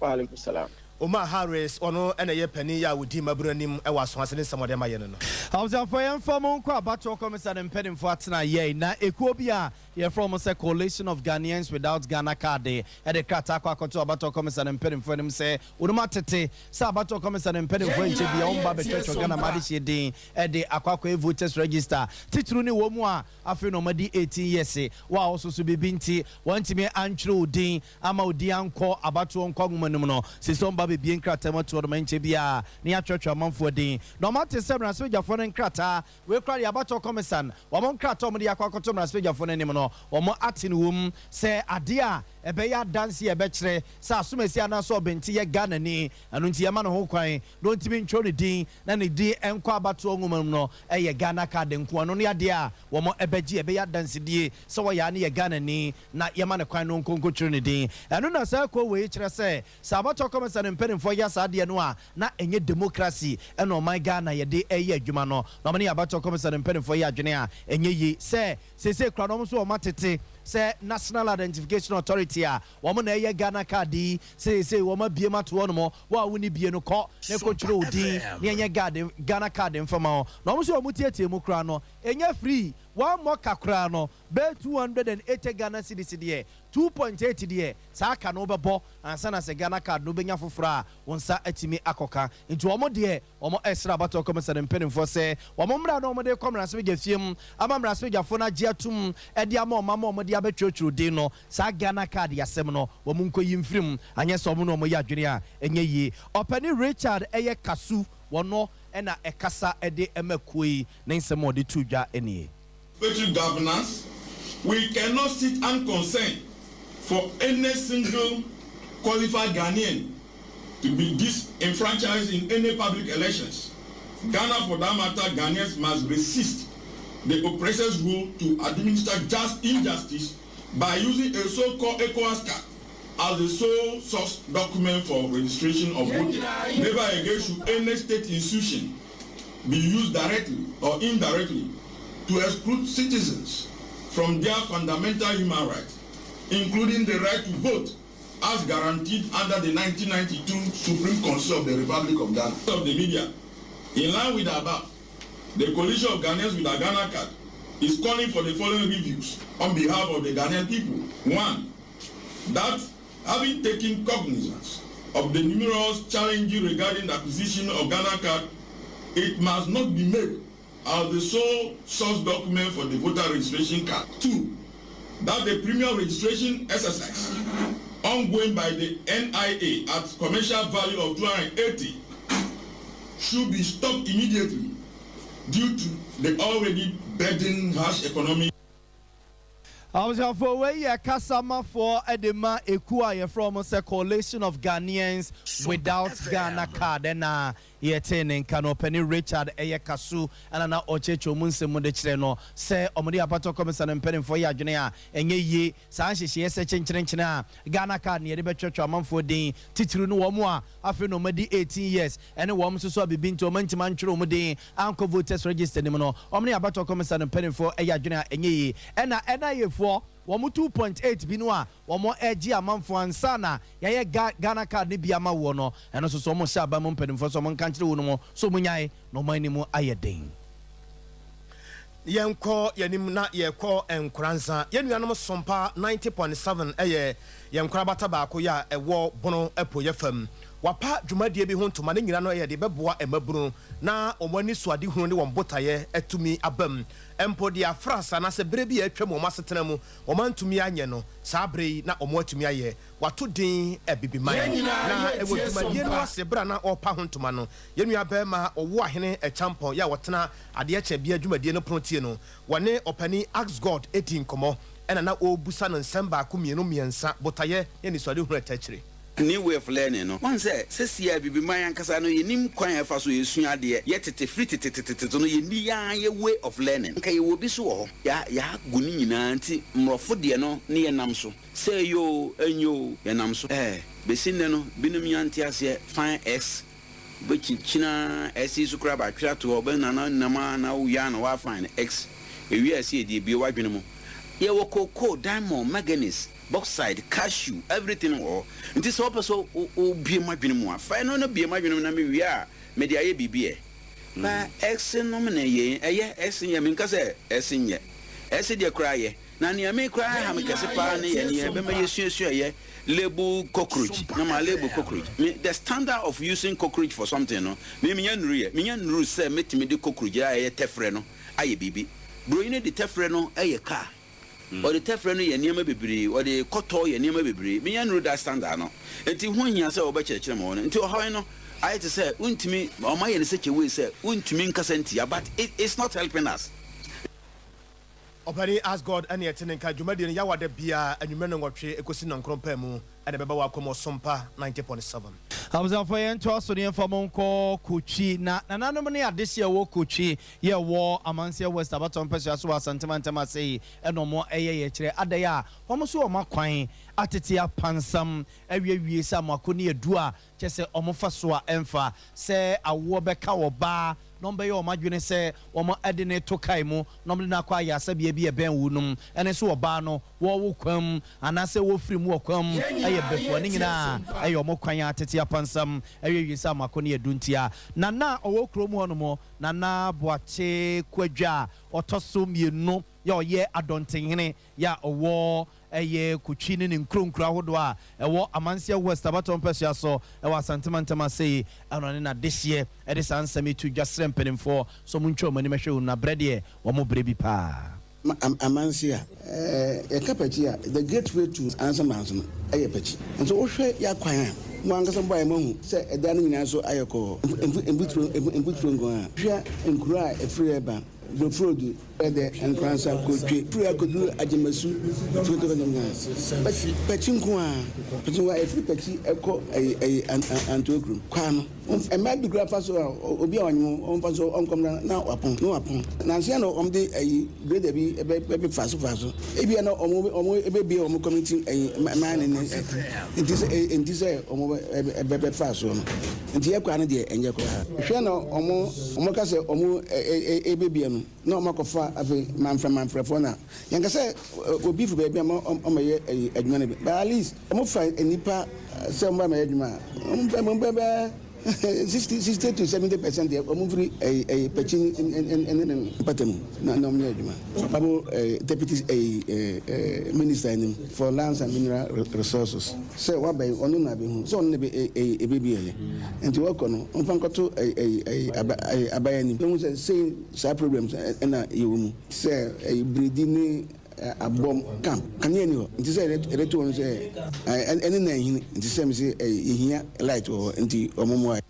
H: Wa alaikum salam.
C: Omar Harris, ɔno ɛna ɛyɛ panin yi a wɔdi mmabunu anim ɛwɔ Asoase ne nsɛm ɔde ama yɛ no.
A: Abusuafoɔ, yɛmfa mo nkɔ abatoɔ kɔmisa ne mpanimfoɔ atena yɛi na ekuo bi a yɛfrɛ mo sɛ Coalition of Ghanaians Without Ghana Card ɛde krataa akɔ akɔto abatoɔ kɔmisa ne mpanimfoɔ anim sɛ wɔnom atete sɛ abatoɔ kɔmisa ne mpanimfoɔ nkyɛ bia wɔn ba bɛtwɛtwɛ Ghana ma adehyɛ din ɛde akɔ akɔyɛ voters register, titiri ne wɔn mu a afei na wɔn adi 18 years wɔ a wɔsoso biribi nti wɔntumi antwerɛ wo din ama wo din ankɔ abatoɔ nkɔ nwoma no mu no, sisi wɔn ba bebie nkrataa mu ato ɔdɔm nkyɛ bia ne yɛatwerɛtwerɛ amanfoɔ din. Na wɔn ate sɛ mmarahyɛbadwafoɔ no nkrataa wei kora deɛ, abatoɔ kɔmisan wɔn nkrataa a wɔde akɔ akɔto mmarahyɛbadwafoɔ no anim no, wɔn ate no wɔ mu sɛ adeɛ a ɛbɛyɛ adanseɛ a ɛbɛkyerɛ sɛ asomasi anaasɛ ɔbente yɛ Ghanani, ɛno nti yɛma no ho kwan na ɔntumi ntwerɛ ne din na ne din nkɔ abatoɔ nwoma mu no yɛ Ghana card nko. Ɛno ne adeɛ a wɔbɛgye, ɛbɛyɛ adansedie sɛ ɔyɛ a ne yɛ Ghanani na yɛma no kwan na ɔnkɔ nkɔtwerɛ ne din. Ɛno na saa kuo wei kyerɛ sɛ, sɛ abatoɔ kɔmisa no mpanimfoɔ yɛ saa adeɛ no a, na ɛnyɛ demokrasi na ɔman Ghana yɛde reyɛ adwuma no. Na wɔne abatoɔ kɔmisa no mpanimfoɔ yɛ adwene a ɛnyɛ yie sɛ seesei koraa no wɔn nso wɔatete sɛ National Identification Authority a wɔn na ɛyɛ Ghana card yi, seesei wɔn abue mu ato hɔnom, wo a wonni bie no kɔ na kɔtwerɛ wo din na yɛnyɛ Ghana card mfa ma wo. Na wɔn nso wɔteetee mu koraa no, ɛnyɛ free, wɔammɔ ka koraa no, bɛyɛ 280 Ghana cedis deɛ, 2.8 deɛ, saa ka no wobɛbɔ ansa na sɛ Ghana card no wobɛnya foforɔ a, wo nsa atumi akɔka. Nti wɔn deɛ, Wɔresrɛ abatoɔ kɔmisa no mpanimfoɔ sɛ wɔn mmara no a wɔde rekɔ mmarahyɛbadwafie mu ama mmarahyɛbadwafoɔ no agye atom de ama wɔn ama wɔde abɛtwerɛtwerɛ din no, saa Ghana card asɛm no, wɔn nkɔyi mfiri mu, anyɛ saa wɔn ne wɔn yɛ adwene a ɛnyɛ yie. Ɔpanin Richard yɛ Kasu, wɔno na ɛkasa de ma kuo yi, ne nsɛm a ɔde too dwa nie.
I: Participatory governance, we cannot sit unconcerned for any single qualified Ghanaian to be disenfranchised in any public elections. Ghana, for that matter, Ghanaians must resist the oppressor's rule to administer just injustice by using a so-called ECOWAS card as the sole source document for registration of voters. Never again should any state institution be used directly or indirectly to exclude citizens from their fundamental human rights, including the right to vote as guaranteed under the 1992 Supreme Council of the Republic of Ghana. Of the media, in line with the above, the coalition of Ghanaians with a Ghana card is calling for the following reviews on behalf of the Ghanaian people. One, that having taken cognizance of the numerous challenges regarding the acquisition of Ghana card, it must not be made as the sole source document for the voter registration card. Two, that the premium registration exercise ongoing by the NIA at commercial value of 280 should be stopped immediately due to the already burdened harsh economic
A: Abusuafoɔ, wei yɛ kasamafoɔ de ma ekuo a yɛfrɛ wɔn sɛ Coalition of Ghanaians Without Ghana Card ɛna yɛtee ne nka no. Ɔpanin Richard ɛyɛ Kasu ɛna na ɔkyerɛkyerɛ wɔn nsɛm mu de kyerɛ no sɛ wɔde Abatɔ Kɔmisa no mpanimfoɔ yɛ adwene a ɛnyɛ yie saa nhyehyɛeɛ sɛ kyenkyerenkyene a Ghana Card na yɛde bɛtwerɛtwerɛ amanfoɔ din, titiriw no wɔn a afei na wɔadi 18 years ɛne wɔn nso so a biribi nti wɔn antumi antwerɛ wɔn din ankɔ voters register no mu no, wɔn ne abatoɔ kɔmisa no mpanimfoɔ yɛ adwene a ɛnyɛ yie. Ɛna NIA foɔ wɔn 2.8 bi no a wɔn regye amanfoɔ ansa na yɛayɛ Ga Ghana card no bi ama woɔ no, ɛno nso so wɔhyɛ aban mu mpanimfoɔ sɛ wɔn nka nkyerɛ wɔn sɛ wɔn nyae na wɔn anim ayɛ den.
C: Yɛnkɔ yɛn anim na yɛkɔ Nkoranza. Yɛn nuanom Sompa 90.7 yɛ yɛn nkorabata baako yɛ a ɛwɔ Bono apueɛ fam. Wɔapa dwumadie bi ho ntoma, ne nyina no yɛ de bɛboa mmabunu na wɔn anisoadehunu ne wɔn botaeɛ atumi aba mu. Mpo deɛ afra asa anaasɛ berɛ bi a atwam wɔn asetena mu wɔn antumi anyɛ no, saa berɛ yi na wɔn atumi ayɛ. Wɔato din Abibiman. Na ɛwɔ dwumadie no ase berɛ a na wɔrepa ho ntoma no, Yɛn nua barima Ɔwoahene Acheampong yi a ɔtena Adeɛ Kyɛ Bia dwumadie no pono tie no, wɔne Ɔpanin Ask God dii nkɔmmɔ ɛna na ɔrebisa no nsɛm baako mmienu mmiɛnsa, botaeɛ ne anisoadehunu a ɛta akyire.
J: New way of learning no, woahu sɛ sɛsi a Abibiman ankasa no yɛnnim kwan a yɛfa so yɛsua adeɛ, yɛ tete firi tetetetete no yɛnni yɛn ara yɛ way of learning, nka yɛwɔ bi so wɔ hɔ, yɛ yɛagu ne nyinaa nti mmorɔfo deɛ no ne yɛnam so, sɛ ɛyɛ oo ɛnyɛ oo yɛnam so, ɛɛ bɛsi nnɛ no binom nya nteaseɛ, fine x. Wobɛkyinkyin ara ɛse so koraa batwere ato hɔ wobɛ nana nam ara na wo wie a na wa find x ewie a ɛse yɛde abue w'adwene mu yɛwɔ cocoa, diamond, manganese, bauxite, cashew everything wɔ hɔ nti sɛ wopɛ sɛ wo bue m'adwene mu a fa ɛno no bue m'adwene mu na me wie a mede ayɛ biribi ɛ ba x nom na yei ɛyɛ x nyɛ menka sɛ x nyɛ x deɛ koraa yɛ Na nea me koraa ɛha me kɛse paa ne yɛ nea ɛbɛma yɛasuasua yɛ label cockroach na ma label cockroach me the standard of using cockroach for something no me menya nnuru yɛ menya nnuru sɛ mɛtumi de cockroach a ɛyɛ tɛfrɛ no ayɛ biribi broni no de tɛfrɛ no yɛ car ɔde tɛfrɛ no yɛ nneɛma bebree ɔde kɔtɔ yɛ nneɛma bebree menya nnuru that standard no nti ho hia sɛ wɔbɛkyerɛkyerɛ ma wɔn nti ɔhaw no ayɛ te sɛ wontumi wɔn ayɛ no such a way sɛ wontumi nkasa ntia but it, it's not helping us.
C: Ɔpanin Ask God ɛne ɛte ne nka dwumadie no Yawa da biara anwummerɛ nnɔnwɔtwe ɛkɔsi nnɔnkron paa mu ɛna ɛbɛba wɔ Akomo Sompa 90.7.
A: Abusuafoɔ yɛn ntoa so na yɛnfa mo nkɔ Kotwi na nananom ne adehyeɛ ɛwɔ Kotwi yɛ ɛwɔ Amanseɛ West abatoɔ mpɛsoa so wɔ Asante mantam ase yi ɛna wɔn ɛyɛ yɛkyerɛ adɛn a wɔn nso wɔn akwan atete apansam awiewie sɛ amoako ne adu a kyerɛ sɛ wɔfa so a ɛmfa sɛ awoɔ bɛka ɔbaa na wɔbɛyɛ wɔn adwene sɛ wɔde no reto kae mu na wɔde no akɔ ayaresabea bi a ɛbɛn wo nom ɛne sɛ ɔbaa no wɔwo kwan mu anaasɛ wɔfiri mu wɔ kwan mu yɛ bɛfua ne nyinaa ɛyɛ wɔn kwan a tete apansam awiewie sɛ amako ne adu ntia. Nana a ɔwɔ kurom hɔ nom Nana Boakye Kwadwo a ɔtɔ so mmienu yɛ ɔyɛ Adɔntenhene yɛ a ɔwɔ ɛyɛ Kotwi ne ne nkuro nkuro ahodoɔ a ɛwɔ Amanseɛ West abatoɔ mpɛsoa so wɔ Asante mantam ase yi ɛna ɔne n'adehyeɛ de saa nsɛm yi to dwa srɛ mpanimfoɔ sɛ wɔn ntwa wɔn anim hwɛ wɔn na brɛ deɛ wɔn brɛ bi paa.
K: Amanseɛ a, yɛka Pakyi a, the gateway to Ansamanso no yɛ Pakyi. Nso wohwɛ y'akwan a, mo ankasa mobɔ ayɛ moahu sɛ ɛdan no nyinaa so ayɛ kɔɔ, mfuturo nko ara. Hwɛ nkuro a ɛfiri reba, Broforodu, Ɛdɛ, Nkoransa, Kotwe, firi akɔduru Agyemasu, firi kɔ nyinaa. But Pakyi nko ara, Pakyi nko ara, ɛfiri Pakyi ɛkɔ ɛyi ɛyi Antoa kurom, kwan no, mmaa bi koraa fa so a, obi a ɔnyem ɔmfa so ɔnkɔ mmra na wapɔn, na wapɔn. Nanso yɛn na wɔn de ɛyi grader bi ɛbɛ ɛbɛ fa so fa so. Ebia na wɔn wɔn ɛbɛbie wɔn community ɛyi mmaa ne ne nti sɛ nti sɛ wɔn bɛ bɛ fa soɔ no. Nti yɛ kwan no deɛ ɛnyɛ koraa. Hwɛ na wɔn wɔn ka sɛ wɔn ɛbɛbie no na wɔn akɔfa afei manfrɛ manfrɛfoɔ na yɛn ka sɛ obi firi baabi a wɔn bɛyɛ ɛyi adwuma no bi but at least wɔn fa nnipa sɛ wɔn ba bɛyɛ adwuma a wɔn fɛ wɔn bɛ bɛ 60 60 to 70% deɛ wɔn firi ɛyi ɛyi pɛkyi ne ne mpata mu na na wɔn yɛ adwuma. Ɔmo ɛɛ deputy ɛyi ɛɛ minister anim for lands and mineral resources sɛ waba yi ɔno na abehu sɛ ɔno na ebe ɛyi ebebi ɛyɛ nti wɔkɔ no ɔnfa nkɔto ɛyi ɛyi ɛyi aba ɛyi aban anim ehu sɛ sei saa problems ɛna yɛwɔ mu sɛ ɛyi biredi ne abɔm camp kanea ni hɔ nti sɛ yɛde to wɔn sɛ ɛne na ɛhini nti sɛ mese ɛyi yɛhia light wɔ hɔ nti ɔmo mmoa.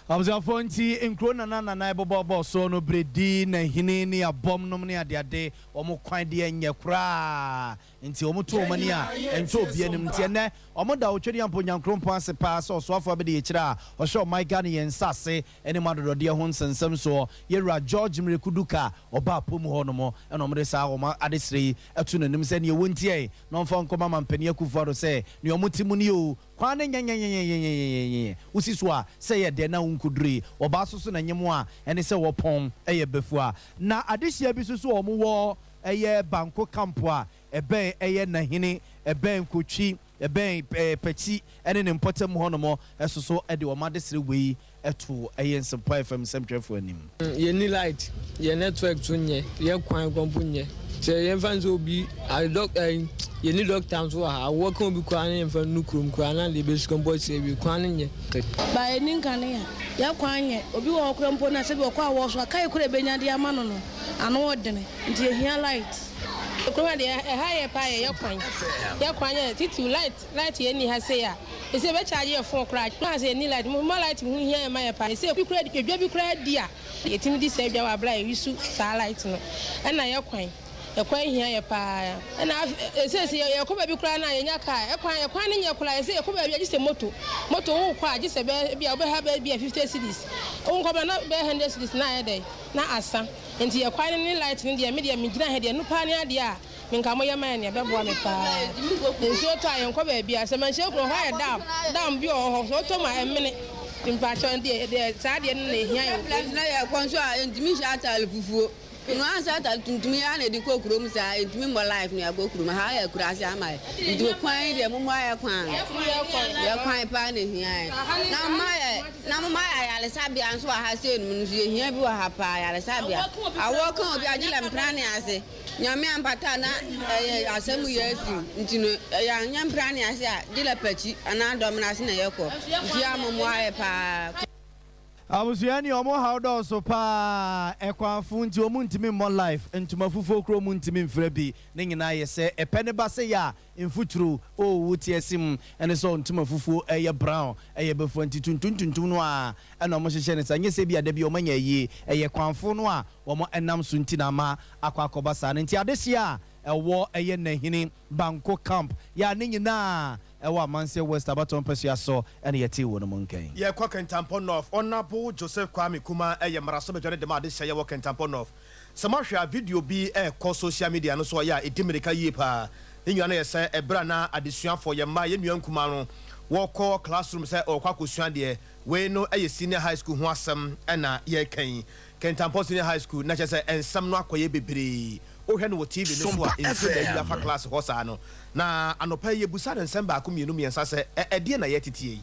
A: Abusuafoɔ nti nkuro nana nana ɛbobɔbɔ soɔ no bredi nahini ne abɔm nom ne adeade wɔn kwan deɛ nyɛ koraa nti wɔn to wɔn ani a ɛntɔ obi anim nti ɛnɛ wɔn da Otwedeampo Nyankoropɔn ase paa sɛ ɔsoafoɔ abɛdi akyire a ɔhwɛ ɔman Ghana yɛn nsase ne mu adɔdɔdeɛ ho nsɛnsɛm soɔ Yɛwura George Mireku Duka ɔbaa pɔ mu hɔ nom ɛna wɔn de saa wɔn adesrɛ yi ato n'anim sɛ neɛ wɔntiae na ɔmfa nkɔma Mampanin Akufo Addo sɛ neɛ wɔn te mu nie oo Kwan no nyɛnyɛnyɛnyɛnyɛnyɛnyɛ wosi so a sɛ yɛ dɛ na wonkodurui ɔbaa so so na nyem a ɛne sɛ wɔpɔn yɛ bafua. Na adehyeɛ bi so so a wɔn wɔ ɛyɛ Banko camp a ɛbɛn ɛyɛ Nahene ɛbɛn Kotwi ɛbɛn Pakyi ɛne ne mpɔtam hɔ nom ɛso so de wɔn adesrɛ wei to ɛyɛ Nsɛmpa FM nsɛmtwerɛfoɔ anim.
L: Yɛnni light, yɛn network so nyɛ, yɛn kwan kwan mpo nyɛ. Sɛ yɛmfa no sɛ obi dɔk ɛyi yɛnni dɔkta nso wɔ ha. Awoɔ ka obi koraa na yɛmfa no kurom koraa na deɛ ɛbɛsi mpo asi awie. Kwan no nyɛ.
M: Ba yɛnni nkanea, yɛn kwan nyɛ. Obi wɔ hɔ koraa mpo no a sɛbi ɔkɔ awoɔ so a, kae koraa a ɛbɛnya de ama no no, ano ɔdene. Nti yɛhia light.
N: Kurom ha deɛ ɛha yɛ paa yɛ yɛ kwan. Yɛ kwan nyɛ titiriw light. Light yɛ nni ha sei a ɛsɛ yɛbɛ charge yɛ phone koraa na sɛ yɛnni light mo ma light ho hia yɛ ma yɛ paa ɛsɛ bi koraa edwa bi koraa di a yɛtumi di saa edwa wɔ abere a yɛ use saa light no ɛna yɛ kwan ɛkwan hia yɛ paa ɛna ɛsɛ sɛ yɛ kɔ baabi koraa na yɛnya car ɛkwan ɛkwan no nyɛ koraa ɛsɛ yɛ kɔ baabi a gye sɛ moto moto wo kɔ a gye sɛ bɛɛ bi a wobɛha bɛɛ bi a 50 cedis wo nkɔma na bɛɛ 100 cedis na ayɛ dɛ na asa nti yɛ kwan no ne light no deɛ me deɛ me gyina ha deɛ no paa ne adeɛ a Me nka moyɛ ma yɛn nea ɛbɛboa me paa. Nsuo tɔ a yɛnkɔ baabiara. Sɛ manhyia kunu hɔ ayɛ dam dam bi wɔ hɔ sɛ wotɔ mu a ɛmene. Nti mpakyɛw deɛ deɛ saa adeɛ no na ɛhia yɛn wɔ kurom.
O: Na yɛkɔ nso a yɛntumi nhyɛ ataade fufuo. Noa nhyɛ ataade tuntum yi ara na yɛde kɔ kurom saa yɛntumi mmɔ life na yɛakɔ kurom. Ha yɛ akuraase ama yɛn. Nti kwan yi deɛ mommoa yɛ kwan no. Yɛ kwan paa na ɛhia yɛn. Na momma yɛ na momma yɛ ayaresabea nso wɔ ha sei nom nso yɛhia bi wɔ ha paa ayaresabea. Awoɔ ka obi a gye lɛ mpena ne ase. Nyame ampata a na ɛyɛ asɛm yɛ asi nti no ɛyɛ anyɛ mprane ase a gyelɛ pakyi anaa dɔmena ase na yɛkɔ nti a mo moa yɛ paa.
A: Abusua ni ɔmo haw dɔɔso paa ɛkwanfo nti ɔmo ntumi mmɔ life ntoma fufuo kura ɔmo ntumi nfira bi ne nyinaa yɛ sɛ ɛpɛ ne ba sɛ yɛ a mfuturo oo wo te ase mu ɛne sɛ ntoma fufuo ɛyɛ brown ɛyɛ bɛfua nti tuntum tuntum no aa ɛna ɔmo hyehyɛ no saa nyɛ sɛ bi a dabi ɔmo anya ayie ɛyɛ kwanfo no a wɔn ɛnam so nti na ama akɔ akɔba saa no nti adehyeɛ a ɛwɔ ɛyɛ Nahini Banko camp yɛ a ne nyinaa ɛwɔ Amanseɛ West abatoɔ mpasua so ɛna yɛtee wɔ no mu nkan.
C: Yɛkɔ Kintampo North, Honourable Joseph Kwame Kumah yɛ mmarahyɛbadwa no de ma adehyeɛ wɔ Kintampo North. Sɛ moahwɛ a, video bi rekɔ social media no so a ɛyɛ a ɛdi mmirika yie paa. Ne nyinaa no yɛ sɛ ɛberɛ a na adesuafoɔ, yɛn mma, yɛn nua nkumaa no, wɔrekɔ classroom sɛ wɔrekɔ akɔsua adeɛ. Wei no yɛ senior high school ho asɛm na yɛreka yi. Kintampo Senior High School, na kyerɛ sɛ nsɛm no akɔyɛ bebree. Wohwɛ no wɔ TV no so a, nsuo na ayiri afa class hɔ saa no. Na anɔpa yi yɛbusaa no nsɛm baako mmienu mmiɛnsa sɛ, Ɛ, ɛdeɛn na yɛreteteɛ yi?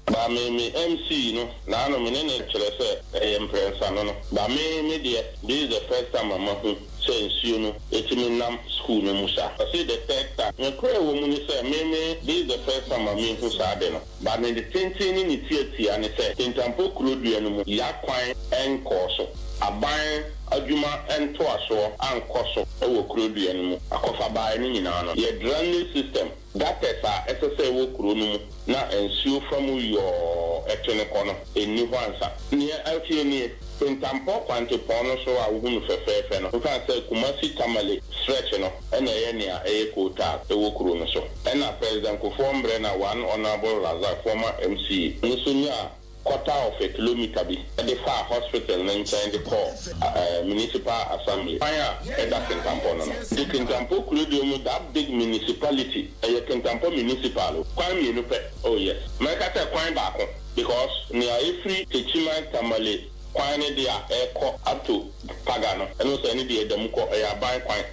P: Ba me me MC no naano me ne no kyerɛ sɛ ɛyɛ mprɛnsa no no ba me me deɛ this is the first time a mahu sɛ nsuo no ɛtumi nam school no mu saa ɔse the third time nokorɛ ɛwɔ mu ne sɛ me me this is the first time a mehu saa ade no ba ne tenten ne ne tiatia ne sɛ Kintampo kuro dua no mu ya kwan nkɔɔ so aban adwuma ntoasoɔ ankɔ so wɔ kuro dua no mu akɔfabaeɛ no nyinaa no yɛ drainage system Gutters a ɛsɛ sɛ ɛwɔ kuro no mu na nsuo fa mu yɔɔ tene kɔ no, ɛnni hɔ ansa. Nea ɛteɛ nie, Kintampo kwantepɔn no so a wohu no fɛfɛɛfɛ no, mfa sɛ Kumasi-Tamale stretch no na ɛyɛ nea ɛyɛ coal tar wɔ kuro no so. Ɛna President Kufuor mmerɛ na one Honourable Razak, former MCE, no nso nyaa quarter of a kilometre bi de faa hospital no nkyɛn de kɔɔ Municipal Assembly kwan a ɛda Kintampo no no. Nti Kintampo kuroduo mu that big municipality ɛyɛ Kintampo Municipal o, kwan mmienu pɛ, oh yes, mɛka sɛ kwan baako because nea ɛfiri Techiman Tamale kwan no de a ɛrekɔ up to Paga no, ɛno sɛ ɛno deɛ ɛda mu kɔ, ɛyɛ aban kwan,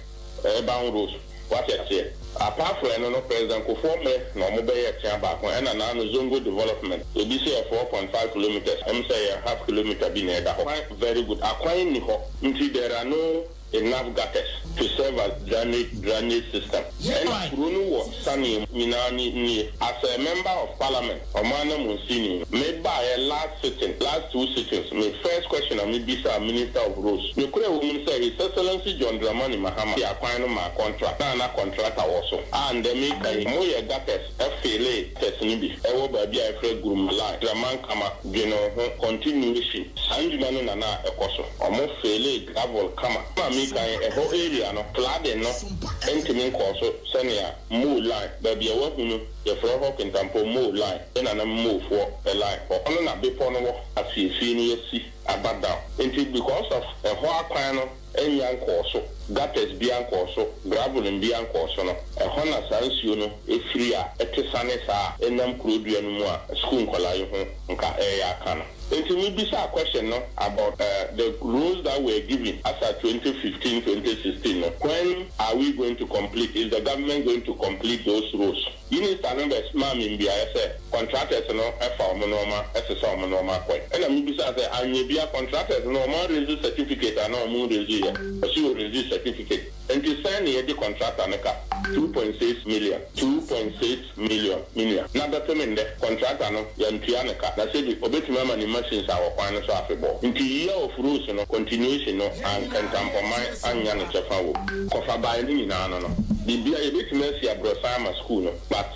P: urban roads. Wate aseɛ? Apart from ɛno no, President Kufuor mmerɛ na ɔmo bɛyɛɛ tea baako, ɛna naano Zongo development, ebi se yɛ 4.5 kilometres, ɛm sɛ ɛyɛ half kilometre bi na ɛda hɔ. Kwan, very good, akwan nni hɔ, nti there are no enough gutters to serve as drainage drainage system. Ɛna kuro no wɔ saneɛ mu nyinaa ni nie. As a member of parliament, ɔmo anamunsini no, me baeɛ last sitting, last two sittings, me first question a me bisaa Minister of Roads, nokorɛ ɛwɔ mu ne sɛ His Excellency John Dramani Mahama de akwan no maa contract na na contractor wɔ so a ndɛ meka yi ɔmo yɛ gutters fillee gutters no bi ɛwɔ baabi a yɛfrɛ Guruma line, Dramankama, Dwene Ho, continuation, saa ndwuma no na na ɛkɔ so, ɔmo fillee gravel kama ma meka yi ɛhɔ area no flooding no ntumi nkɔɔ so sɛnea Mo line, baabi a wahu no yɛfrɛ hɔ Kintampo Mo line, yɛ nananom Mofoɔ line hɔ, ɔno na bepɔ no wɔ, afiefie no yɛasi aba down, nti because of ɛhɔ akwan no nnya nkɔɔ so, gutters biara nkɔɔ so, graveling biara nkɔɔ so no, ɛhɔ na saa nsuo no firi a ɛte sane saa a ɛnam kuro dua no mu a sukuu nkwadaa yi ho nka ɛreyɛ aka no. Nti me bisaa question no about the roads that were given as at 2015, 2016 no, when are we going to complete, is the government going to complete those roads? Minister no bɛ maa me mbuaeɛ sɛ contractors no fa wɔn nnoɔma sesa wɔn nnoɔma kɔe. Ɛna me bisaa sɛ anyɛ bia contractors no wɔn a raise certificate anaa wɔn nraise yɛ? Ɔse wɔ raise certificate. Nti sɛn na yɛgye contractor no ka? 2.6 million, 2.6 million, me nua. Na bɛpem ndɛ, contractor no yɛntua no ka. Na sebi obetumi ama ne machines awɔ kwan no so afebɔɔ. Nti year of roads no continuation no anka Ntampɔman annya ne kyɛfa wɔ mu. Kɔfabae no nyinaa no no, biribiara yɛbɛtumi asi abrɔsan ama school no but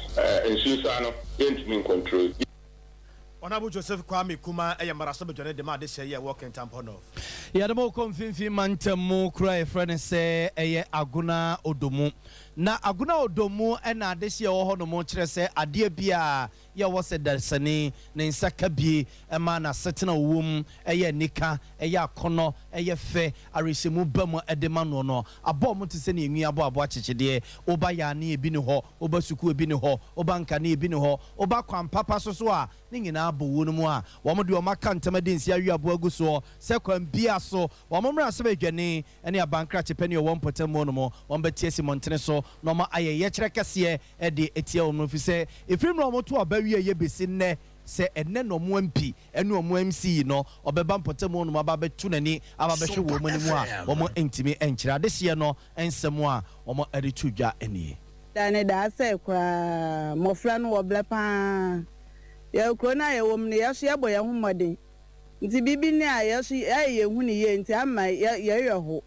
P: nsunsuan no yɛntumi ncontrol.
C: Honourable Joseph Kwame Kumah yɛ mmarahyɛbadwani de ma adehyeɛ yi a ɛwɔ Kintampo North.
A: Yɛde mo rekɔ mfimfini mantam mu kuro a yɛfrɛ no sɛ ɛyɛ Agona Odomu. Na Agona Odomu na adehyeɛ ɛwɔ hɔ nom kyerɛ sɛ adeɛ biara yɛ wɔ sɛ dasani ne nsa ka bie ma n'asetena a ɔwɔ mu yɛ anika, ɛyɛ akɔnnɔ, ɛyɛ fɛ, awerɛhyɛmu ba mu de ma noɔ no. Abɔ wɔn te sɛ nea enwi abɔ aboa kyekyedeɛ. Woba Yaane ebi ni hɔ, woba sukuu ebi ni hɔ, woba Nkane ebi ni hɔ, woba kwan papa so so a, ne nyinaa bɔ wuo no mu a, wɔn deɛ wɔn aka ntam adi nse awe aboa agu soɔ sɛ kwan biara so wɔn mmra sɛ badwani ne abankrakye panin a ɔwɔ mpɔtam hɔ nom, wɔn bɛte asi mmɔntene so na wɔn ayɛ yɛkyerɛ kɛseɛ de atia wɔn no, ɛfiri sɛ ɛfiri mmerɛ a wɔto aba wieeɛ bɛsi nnɛ, sɛ ɛnnɛ na wɔn MP ne wɔn MC yi no ɔbɛba mpɔtam hɔ nom aba abɛto n'ani aba abɛhwɛ wɔn anim a, wɔn ntumi nkyerɛ adehyeɛ no nsɛm a wɔde to dwa nie.
Q: Da ne da asɛe koraa. Mmɔfra no wɔbrɛ pa ara. Yɛn kuro no a yɛwɔ mu no, yɛn nso yɛbɔ yɛn ho mmɔden. Ntsi biribi ni a yɛ so ayɛ yehu no yie ntsi ama yɛ yɛwerɛ how.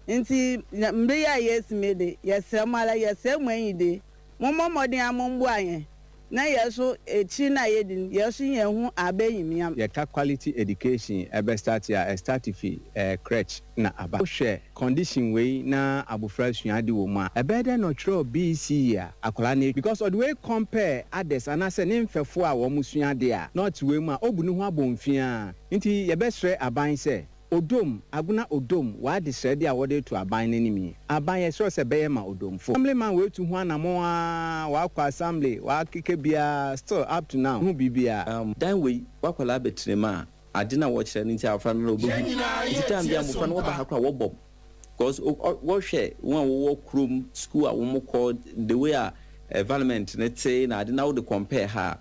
Q: Ntsi mber yi a yeesi mu yi de, yɛserɛ mo ara, yɛserɛ mo enyi de, mombɔ mbɔden ara momboa hɛn na yɛ so ekyir no a yedi no, yɛ so hɛnho aaba enyimnyam.
R: Yɛka quality education ɛbɛ start a, ɛ start fi crèche na aba. Wohwɛ condition wei na abofra sua ade wɔ mu a, ɛbɛyɛ dɛn na ɔtwerɛ BECE a akwadaa no because ɔde wei compare others anaasɛ ne mfɛfoɔ a wɔn sua ade a na ɔte wei mu a ɔbu ne ho abɔnfiaa. Nti yɛbɛsrɛ aban sɛ Odom, Agona Odom, w'adesrɛde a wɔde reto aban no anim yi, aban yɛsrɛ wo sɛ bɛyɛ ma Odomfo. Assembly man wei tu ho anamɔn aa, w'akɔ assembly, w'akeka biaa, still up to now, nhu biribiaa.
S: Dan wei, w'akwadaa bɛtena mu a, ade no a wɔkyerɛ no nti abɔfra no ɔbɛhu. Nti time biara mmɔfra no wɔba ha koraa wɔbɔ because wɔhwɛ wɔn a wɔwɔ kurom, school a wɔkɔ, the way a environment no te na ade na wode compare ha a,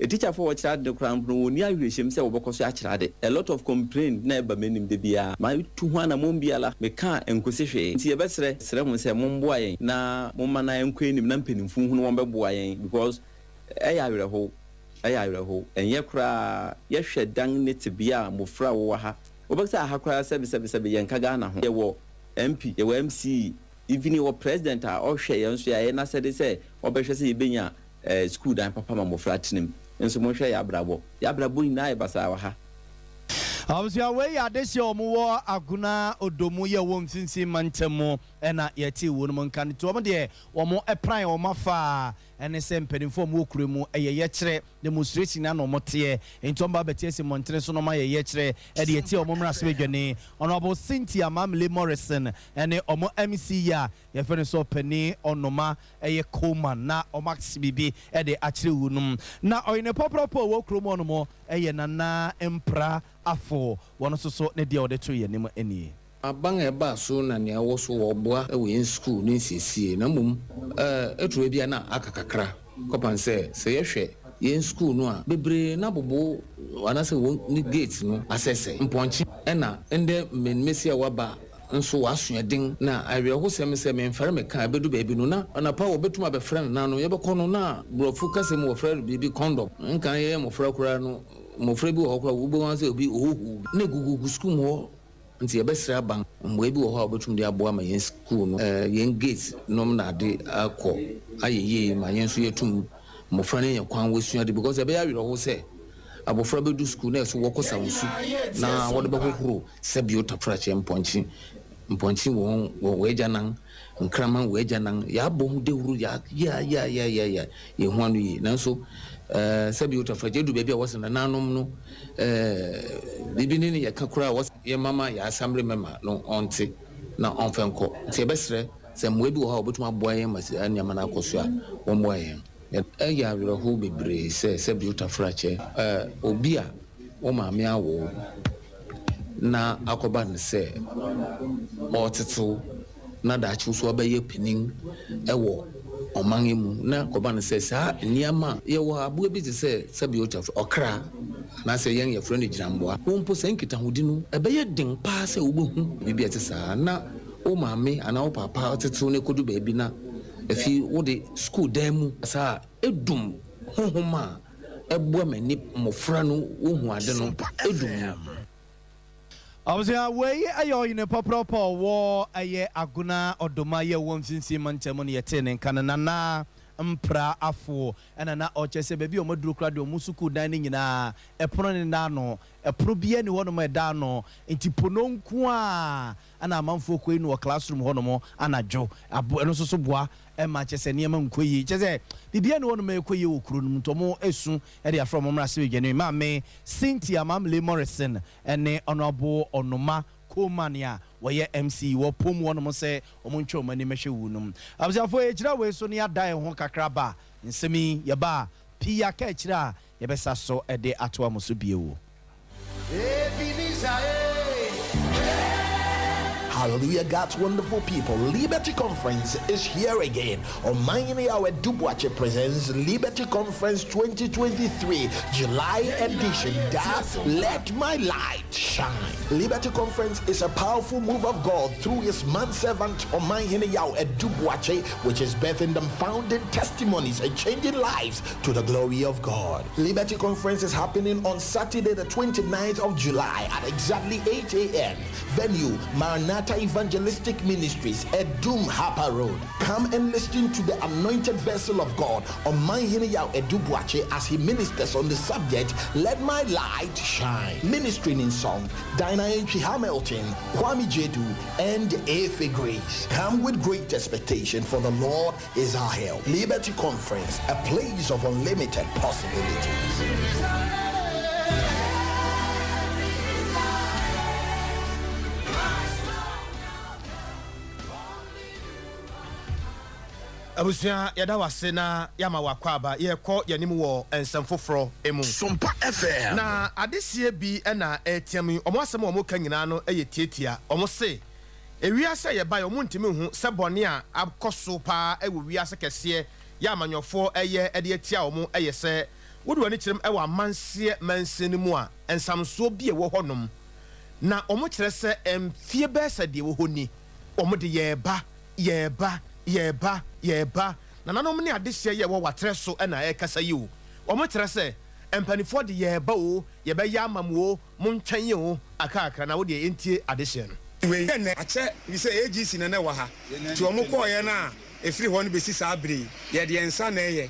S: Atikyafoɔ a wɔkyerɛ ade no koraa mpo no, wɔnni awerɛhyɛm sɛ wɔbɛkɔ so akyerɛ ade. A lot of complain na ɛba m'anim da biara. Matu ho anammɔn biara, meka a ɛnkɔsi hwee. Nti yɛbɛsrɛ srɛ mo sɛ momboa yɛn na momma no nkɔ anim na mpanimfoɔ nhunu wɔn bɛboa yɛn because ɛyɛ awerɛhow, ɛyɛ awerɛhow. Ɛnyɛ koraa. Yɛhwɛ dan ne tebea a mmofra a wɔwɔ ha, wobɛka sɛ aha koraa sɛbesɛbesɛbe yɛnka Ghana ho. Yɛwɔ MP, yɛwɔ MC, even yɛwɔ President a ɔhwɛ yɛn so, ɛyɛ n'asɛde sɛ ɔbɛhwɛ sɛ yɛbɛnya Sukuu dan papa ma mmofra tena mu. Nso monhwɛ yɛn abrabɔ. Yɛn abrabɔ nyinaa yɛ basaa wɔ ha.
A: Abusua wei yɛ adehyeɛ a wɔn wɔ Agona Odomu yɛ wɔ mfimfini mantam mu ɛna yɛtee wɔn nka no nti wɔn deɛ wɔn pran wɔn afa a ɛne sɛ mpaninfoɔ a wɔn wɔ kuro mu ɛyɛ yɛkyerɛ demonstration na wɔn teɛ nti wɔn ba bɛte asi mmɔntene so na wɔn ayɛ yɛkyerɛ ɛde atia wɔn mmarahyɛbadwani Honourable Cynthia Mamle Morrison ɛne wɔn MC yi a yɛfrɛ no sɛ ɔpanin Ɔnoma ɛyɛ Coleman na wɔase biribi de akyerɛ wunom. Na ɔhene pɔprɔpɔ a ɔwɔ kurom hɔnom yɛ Nana Mpra Afo. Wɔn nso so ne deɛ wɔde too yɛn anim nie.
T: Aban a ɛbaa so na nea ɛwɔ so wɔboa wɔ yɛn sukuu ne nsiesie na mmom ɛtɔ baabi a na aka kakra kɔpan sɛ sɛ yɛhwɛ yɛn sukuu no a bebree n'abobow anaasɛ wɔn ne gate no asɛesɛe mpɔnkye ɛna ndɛ mmɛnmɛsi a wɔaba Nso w'asoɛden na awerɛhosɛm sɛ memfɛre me ka ɛbɛdu baabi no na anapa wɔbɛtum abɛfrɛ no na no yɛbɛkɔ no na brɔfo kasa mu wɔfrɛ no biribi condom nkan yɛyɛ mmɔfra koraa no mmɔfra bi wɔ hɔ koraa wobɛhu ara sɛ obi ohuhu na ɛgugugu sukuu mu hɔ nti yɛbɛsrɛ aban mmoa bi wɔ hɔ a wɔbɛtum de aboa ma yɛn sukuu no yɛn gate nom na ade akɔ ayɛ yie ma yɛn nso yɛtum mmɔfra no anya kwan wɔasua ade because ɛbɛyɛ awerɛho sɛ abɔfra bɛdu sukuu na ɛso wɔkɔsa nsu na wɔde bɛhohoro Sɛbio tafrakyɛ mpɔnkye mpɔnkye wɔn wɔ w'agyanan nkraman w'agyanan yɛabɔ ho dawuro yɛ yɛ yɛ yɛ yɛ yɛ yɛn ho ano yie nanso ɛɛ sɛbio tafrakyɛ edu baabi a wɔsɛ nananom no ɛɛ biribi ne ne yɛka koraa wɔsɛ yɛ mama yɛ asamre mɛma no ɔnte na ɔnfɛ nkɔ nti yɛbɛsrɛ sɛ mmoa bi wɔ hɔ a wɔbɛtumi aboa yɛn ma saa nneɛma no akɔ so a wɔmmoa yɛn. Ɛyɛ awerɛhow bebree sɛ sɛbio tafrakyɛ ɛɛ obi a wo maame awo wo na akɔba no sɛ ɔretete wo na daakye wo nso abɛyɛ panin wɔ ɔman yi mu na akɔba no sɛ saa nneɛma a yɛwɔ aboa bi te sɛ sɛbi otafo ɔkra anaasɛ yɛn yɛfrɛ no gyinamboa wo mpo saa nkitahodi no ɛbɛyɛ den paa sɛ wobɛhu biribi a ɛte saa na wo maame anaa wo papa ɔtete wo na ɛkɔdu baabi na afei wode sukuu dan mu saa ɛdum honhom a ɛboa ma nip mmofra no wohu ade no du mu.
A: Abusua, wei yɛ ɔhene pɔprɔpɔ a ɔwɔ ɛyɛ Agona Ɔdoma yi a ɛwɔ Mfimfini mantam no yɛtee ne nka no Nana Mpra Afoɔ ɛna na ɔkyerɛ sɛ baabi a wɔaduru koraa deɛ wɔn sukuu dan no nyinaa ɛpono ne nna ano ɛpono biara nni hɔnom a ɛda ano nti pono nko ara ɛna amanfoɔ kɔyi no wɔ classroom hɔnom anadwo abo ɛno nso so boa ɛma kyerɛ sɛ nneɛma nkɔ yie kyerɛ sɛ biribiara nni hɔnom a ɛkɔ yie wɔ kuro no mu nti wɔresu de afrɛ wɔn mmra sɛ Dwani Maame Cynthia Mamle Morrison ne Honourable Onoma Coleman a wɔyɛ MC wɔ pom hɔnom sɛ wɔntwa wɔn ani mmɛhwɛ wu no mu. Abusuafoɔ yɛgyina wei so na yɛada yɛn ho kakra ba nsɛm yi yɛba a pii aka akyire a Yɛbɛsa so de atoa mo so bio.
U: Hallelujah, God's wonderful people. Liberty Conference is here again. Omanhene Yaw Adu Boakye presents Liberty Conference 2023, July edition. That Let My Light Shine. Liberty Conference is a powerful move of God through his manservant Omanhene Yaw Adu Boakye, which is birthing them founding testimonies and changing lives to the glory of God. Liberty Conference is happening on Saturday, the 29th of July at exactly 8 a.m. Venue, Maranatha Evangelistic Ministries at Doom Harper Road. Come and listen to the anointed vessel of God, Omanhene Yaw Adu Boakye, as he ministers on the subject, Let My Light Shine. Ministering in song, Dinah Entry Hamilton, Kwame Jedu, and Efe Grace. Come with great expectation, for the Lord is our help. Liberty Conference, a place of unlimited possibilities.
C: Abusua yɛda wo ase na yɛama wo akwaaba. Yɛrekɔ yɛn anim wɔ nsɛm foforɔ mu.
U: Sompa FM.
C: Na adehyeɛ bi na ɛreteam yi, wɔn asɛm a wɔka nyinaa no yɛ tiatia. Wɔse, Ewiase a yɛbaeɛ wɔntumi nhu sɛ bɔne a akɔ so paa wɔ wiase kɛseɛ yɛ amanyɔfoɔ yɛ de atia wɔn yɛ sɛ wode w'ani kyerɛm wɔ amanseɛ mansin no mu a nsamsoɔ bi a ɛwɔ hɔnom na wɔkyerɛ sɛ mfie bɛyɛ sɛ deɛ ɛwɔ hɔ ni wɔde yɛreba yɛreba yɛreba yɛreba nananom ne adehyeɛ yɛ wɔ waterɛ so na ɛrekasa yi o wɔkyerɛ sɛ mpanifoɔ de yɛreba o yɛbɛyɛ ama mo o montwɛn o akakra na wodeɛ yɛntie adehyeɛ no.
V: Wei yɛ nnɛ akyɛ efisɛ AGC na na ɛwɔ ha nti wɔn kɔɔeɛ no a ɛfiri hɔ no bɛsi saa berɛ yi yɛde yɛn nsa na ɛyɛ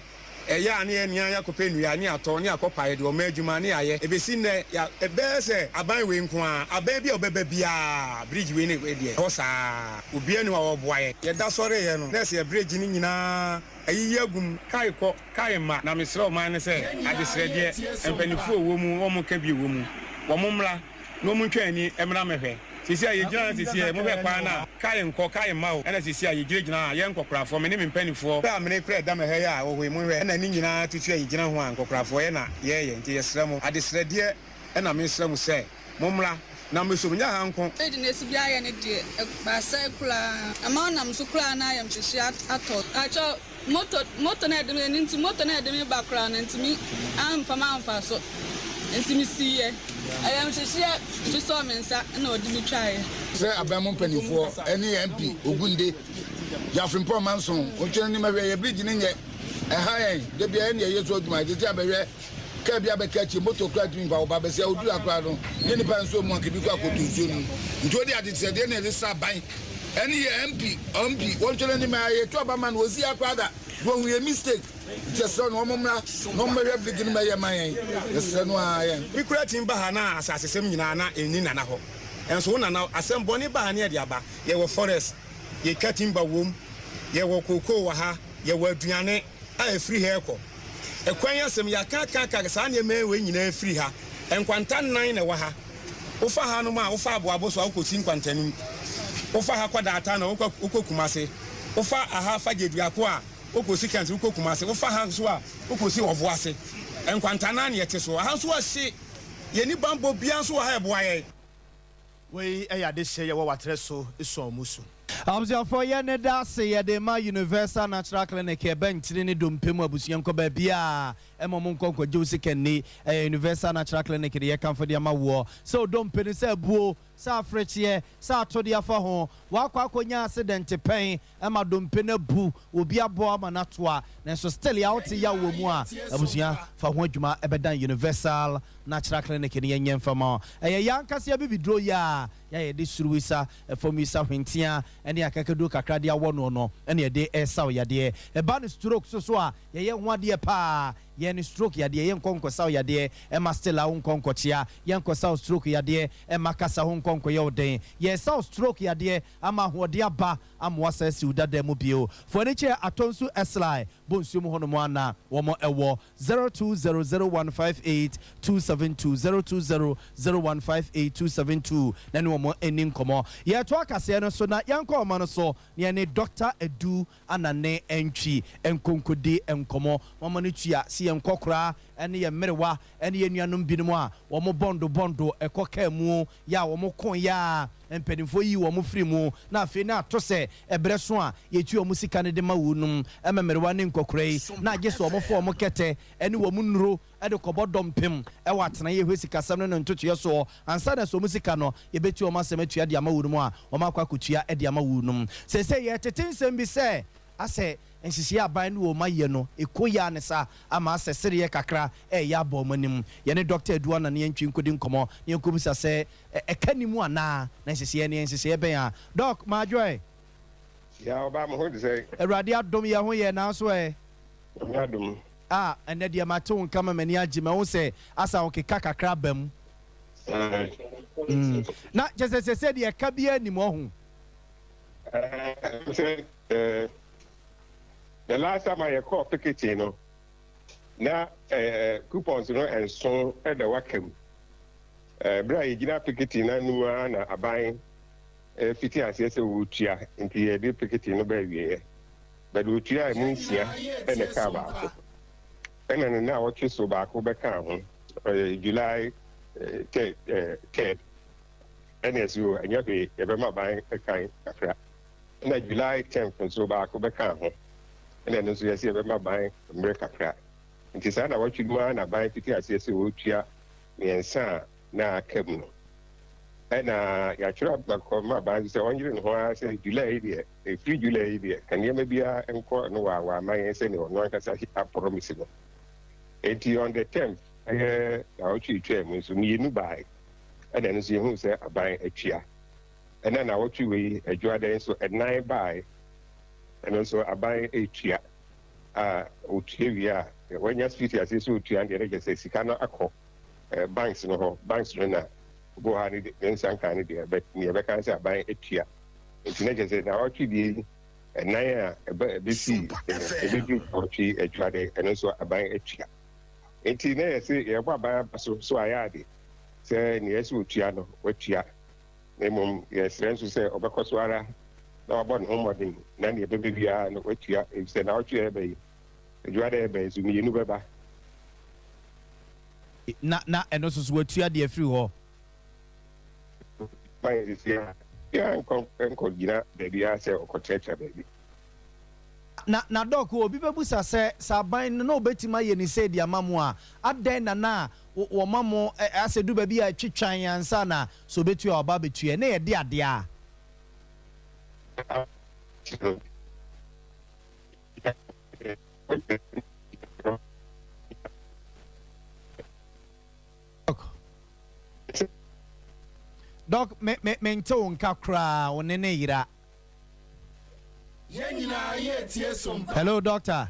V: ɛyɛ a ne yɛn nua yɛakɔpɛ nnua ne yɛatɔ ne yɛakɔpa yɛde wɔn adwuma ne yɛayɛ ɛbɛsi nnɛ yɛ ɛbɛyɛ sɛ aban wei nko ara aban bi a ɔbɛba biara bridge wei ne wei deɛ ɛhɔ saa obiara nni hɔ a ɔreboa yɛn yɛda sɔreeɛ no na ɛsɛ yɛ bridge no nyinaa ayiyi agu mu kae kɔ kae mma na mesrɛ ɔman no sɛ adesrɛdeɛ mpaninfoɔ wɔ mu wɔn ka bi wɔ mu wɔn mmra Na ɔmo ntwa ani mmra mmɛhwɛ. Seesei a yɛgyina ha seesei a, mohwɛ kwan no a, kae nkɔ, kae mma o, ɛna seesei a yɛgyinagyina ha a, yɛn nkɔkorafoɔ, me ne me mpaninfoɔ, berɛ a mene kura ɛda me ha yi a, ohoe, monhwɛ, ɛna ne nyinaa tutu a yɛgyina ho a, nkɔkorafoɔ, yɛ na yɛɛyɛ, nti yɛsrɛ mo, adesrɛdeɛ na mesrɛ mo sɛ, mommra na mommɛsom, nyɛ ha nko.
W: Bridge no esi bi ayɛ no deɛ asɛe koraa ɛma wonam so koraa na ayamhyehye atɔ. Pakyɛw Moto moto no a ɛde me ɛno nti moto no a ɛde me ba koraa no antumi amfa me amfa so nti mesiiɛ. Ayamhyehyeɛ bi sɔɔ me nsa na ɔde me twaeɛ.
D: Srɛ aban mu mpaninfoɔ ne MP Ogunde, Yaw Frimpong Manson, ɔntwe n'anim ɛhwɛ yɛ bridge no nyɛ, ɛha yɛn, da biara yɛne yɛyɛ so adwuma, tete abɛhwɛ car bi abɛka akyire, motor koraa ntumi mfa, ɔba bɛsia ɔduru ha koraa no, ne nipa nsuo mu anka bi kɔ akɔto nsuo no mu, nti wode adesrɛdeɛ na yɛde srɛ aban Ɛne yɛ MP ɔmp wɔntwɛ n'anim aa yɛtu aba ma no ɔsi ha koraa da na wahu yɛ mistake nti yɛsrɛ no wɔn mmra na wɔn mmɛhwɛ bridge no mmɛyɛ ma yɛn yɛsrɛ no aa yɛn.
V: Me koraa tumi ba ha na asasesɛm nyinaa na ɛnni Nana hɔ nso wo Nana asɛm bɔne ba ha ne yɛde aba yɛwɔ forest yɛtwa timber wom yɛwɔ cocoa wɔ ha yɛwɔ aduane a ɛfiri ha ɛkɔ ɛkwan asɛm yɛaka aka aka saa nneɛma wei nyinaa firi ha nkwanta nnan na ɛwɔ ha Wofa hanom a, wofa Aboabo so a, wokɔsi Nkwantanim. Wofa ha kɔ Daata na wokɔ wokɔ Kumase. Wofa aha fa Gyeduako a, wokɔsi Kɛnse, wokɔ Kumase. Wofa ha nso a, wokɔsi Ɔvoase. Nkwanta no ara na yɛte so. Aha nso ahye. Yɛnni bammɔ biara nso wɔ ha a ɛboa yɛn.
C: Wei yɛ adehyeɛ yɛwɔ waterɛ so sɔn mu su.
A: Abusuafoɔ yɛ ne da ase yɛde ma Universal Natural Clinic ɛbɛ ntini ne dompe mu abusua nkɔ baabiara Ɛma ɔmo nkɔ nkɔgye wo sika nni. Ɛyɛ Universal Natural Clinic de yɛkamfo de ama woɔ. Sɛ odompe no, sɛ abuo, sɛ afrekyeɛ, sɛ atode afa ho, woakɔ akɔnya asedɛnte pɛn ma dompe no abu, obi aboa ama no atoa, nanso still ya wote yaw wɔ mu a, abusua, fa ho adwuma bɛdan Universal Natural Clinic no yɛnyɛ mfa ma wo. Ɛyɛ yɛn ankasa abibiduro yi a yɛayɛ de suruwisa, fam wisa, hwentea ne akakaduro kakra de awɔ noɔ no na yɛde resa wo yadeɛ. Ɛba no stroke so so a, Yɛyɛ ho adeɛ paa, yɛn ne stroke yadeɛ, yɛnkɔ nkɔsaw yadeɛ mma Stella wo nkɔ nkɔkyea, yɛnkɔsaw stroke yadeɛ mma kasa ho nkɔ nkɔyɛ wo den, yɛresaw stroke yadeɛ ama ahoɔden aba ama woasan asi wo dada mu bio. Fa w'ani kyerɛ Atonsu Esly bɔ nsuo mu hɔnom a na wɔn wɔ 0200158272, 0200158272 na ne wɔn nni nkɔmmɔ. Yɛretoa kaseɛ no so na yɛnkɔ ɔma no so na yɛne Doctor Adu Ana ne Antwi nkonkodi nkɔmɔ mama no tua se yɛn. yɛn nkɔkoraa ne yɛn mmerewa ne yɛn nuanom binom a wɔn bɔndo bɔndo kɔ kaa mu yɛ a wɔn ko yɛ a mpanimfoɔ yii wɔn firi mu na afei na ato sɛ ɛberɛ so a yɛtua wɔn sika no de ma wɔnom ma mmerewa ne nkɔkoraa yi na agye sɛ wɔn fa wɔn kɛtɛ ne wɔn nnuro de kɔbɔ dɔmpem wɔ atenaeɛ hwɛ sikasɛm no ne ntotoeɛ soɔ ansa na sɛ wɔn sika no yɛbɛtua wɔn asɛm atua de ama wɔnom a wɔn akɔ akɔtua de ama wɔnom. Seesei yɛretete nsɛm bi sɛ asɛ nhyehyɛeɛ a aban ne wɔn ayɛ no ɛkɔ yie a ne saa ama asɛ sereɛ kakra reyɛ aba wɔn anim. Yɛne Dɔkta Adu Anane Antwi nkɔdi nkɔmmɔ na yɛnkɔbisa sɛ ɛka nni mu anaa na nhyehyɛeɛ no yɛ nhyehyɛeɛ bɛn a. Dɔk, Madwoɛ.
B: Yaa ɔbaa mo ho te sɛn?
A: Awurade adom yɛn ho yɛ nanso ɛ?
B: Nyame adom.
A: Ah ɛnɛ deɛ mate wo nka ma m'ani agye mahu sɛ asa ahokeka kakra aba mu. Mm. Na kyɛ sɛ sɛsɛ deɛ ɛka biara nnim ɔho.
B: Ɛɛ sɛ ɛɛ the last time a yɛkɔɔ picketing no na ɛɛ coupons no nson ɛda waka mu. Ɛɛ bere a yɛgyina picketing no anum ara na aban fiti aseɛ sɛ wɔretua nti yɛde picketing no baa awieɛ. But wɔtuaa ɛmu nsia ɛna ɛkaa baako. Ɛna ne naawɔtwe so baako bɛkaa ho, ɔyɛ July third. Ɛna ɛsi o, ɛnyɛ hwee, yɛbɛma ban kan kakra. Ɛna July 10th nso baako bɛkaa ho. Ɛna ɛno nso yɛsi yɛbɛma ban mmerɛ kakra. Nti saa naawɔtwe no mu ara na ban fiti aseɛ sɛ wɔretua mmiɛnsa a na aka mu no. Ɛna yɛatwerɛ akɔma ban nso sɛ ɔnyere ne ho ara sɛ July yi deɛ, ɛfiri July yi deɛ, ka nneɛma biara nkɔ no waa waa ma yɛn sɛdeɛ ɔno ankasa aprɔmise no. Enti on the 10th, ɛyɛ naawɔtwe etwaa mu nso, mmienu bae. Ɛna ɛno nso yɛhuu sɛ aban atua. Ɛna naawɔtwe wei, Adwoada yi nso, ɛnan bae. Ɛno nso aban retua. A ɔtua wie a, wanya fiti aseɛ sɛ ɔtua no deɛ, na kyerɛ sɛ sika no akɔ banks no hɔ. Banks no na obi wɔ hɔ a ne nsa nkaa ne deɛ, but nea ɛbɛka ne sɛ aban atua. Nti na kyerɛ sɛ naawɔtwe deɛ yi, ɛnan a ɛba ɛbɛsi ɛbɛduru naawɔtwe Adwoada yi, ɛno nso aban atua. Nti na yɛse yɛbɔ aban aba so so ayɛ ade sɛ nea ɛsɛ otua no watua, na mmom yɛsrɛ nso sɛ ɔbɛkɔ so ara na wabɔ ne ho mmɔden na nea ɛbɛba biara no watua, efisɛ naawɔtwe a ɛreba yi, Adwuada a ɛreba yi nso, mmienu bɛba.
A: Na na ɛno nso so watua de afiri hɔ.
B: Ma yɛn sisi a, obiara nkɔ nkɔgyina baabiara sɛ ɔkɔkyerɛkyerɛ baabi.
A: Na, na Doc, obi bɛbusa sɛ, sɛ aban no na ɔbɛtumi ayɛ ne sei de ama mo a, adɛn na na wɔma mo asɛ du baabi a ɛtwetwan ansa na sɛ ɔbɛtua a waba abɛtua? Na yɛde adeɛ a. Doc, Doc, me, me, mente wo nka koraa, wo ne ne yera.
E: Yɛn nyinaa yɛ tie som pa.
A: Hello doctor.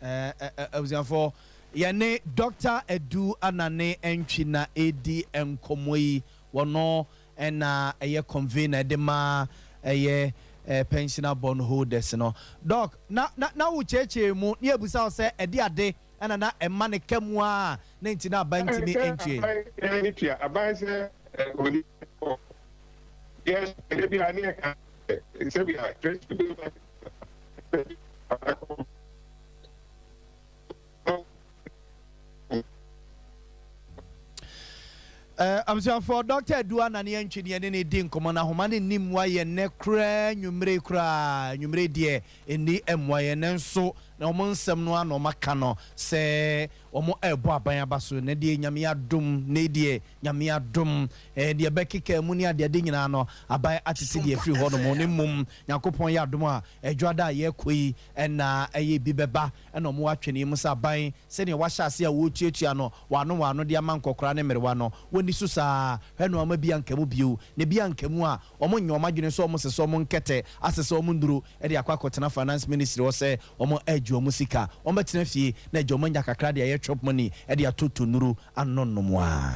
A: Eh, eh, eh, abusuafoɔ, yɛne Doctor Adu Anane Antwi na ɛredi nkɔmmɔ yi. Wɔno na ɛyɛ convener de ma ɛyɛ eh, pensioner bond holders no. Doc, na, na, na wokyerɛkyerɛ mu, ne yɛbusa wo sɛ ɛde ade ɛna na ɛma ne ka mu a na nti na aban ntumi
B: Sɛ
A: ntue.
B: aban ne tua aban sɛ oni hɔ yɛ sɛ bi a ne yɛ ka sɛ bi a treasury bill ba
A: Abusuafoɔ, Dɔkta Adu Anane Antwi ne yɛne no redi nkɔmmɔ no, ahoma no nni mmoa yɛn nnɛ koraa anwummere yi koraa, anwummere yi deɛ ɛnni mmoa yɛn, nanso na wɔn nsɛm no ara na wɔaka no sɛ wɔn ɛrebɔ aban aba so, na deɛ Nyame adom, nnɛ yi deɛ Nyame adom, eh, deɛ ɛbɛkeka mu ne adeade nyinaa no, aban atete deɛ afiri hɔ nom, na mmom Nyankopɔn yɛ adom a, Adwada a yɛrekɔ yi na ɛyɛ bi bɛba na wɔn atwene mu sɛ aban sɛdeɛ wɔahyɛ aseɛ a wɔretuatua no wɔano wɔano de ama nkɔkoraa ne mmerewa no, wɔnni so saa ara. Hwɛ na wɔama bi anka mu bio, na bi anka mu a, wɔnyɛ wɔn adwene sɛ wɔsesa wɔn nkɛtɛ, asesa wɔn nnuro de akɔ akɔtena Finance Ministry hɔ sɛ wɔregye wɔn sika. Wɔbɛtena fie na agya wɔn anya kakra de ayɛ chop money de atoto nnuro anonom a.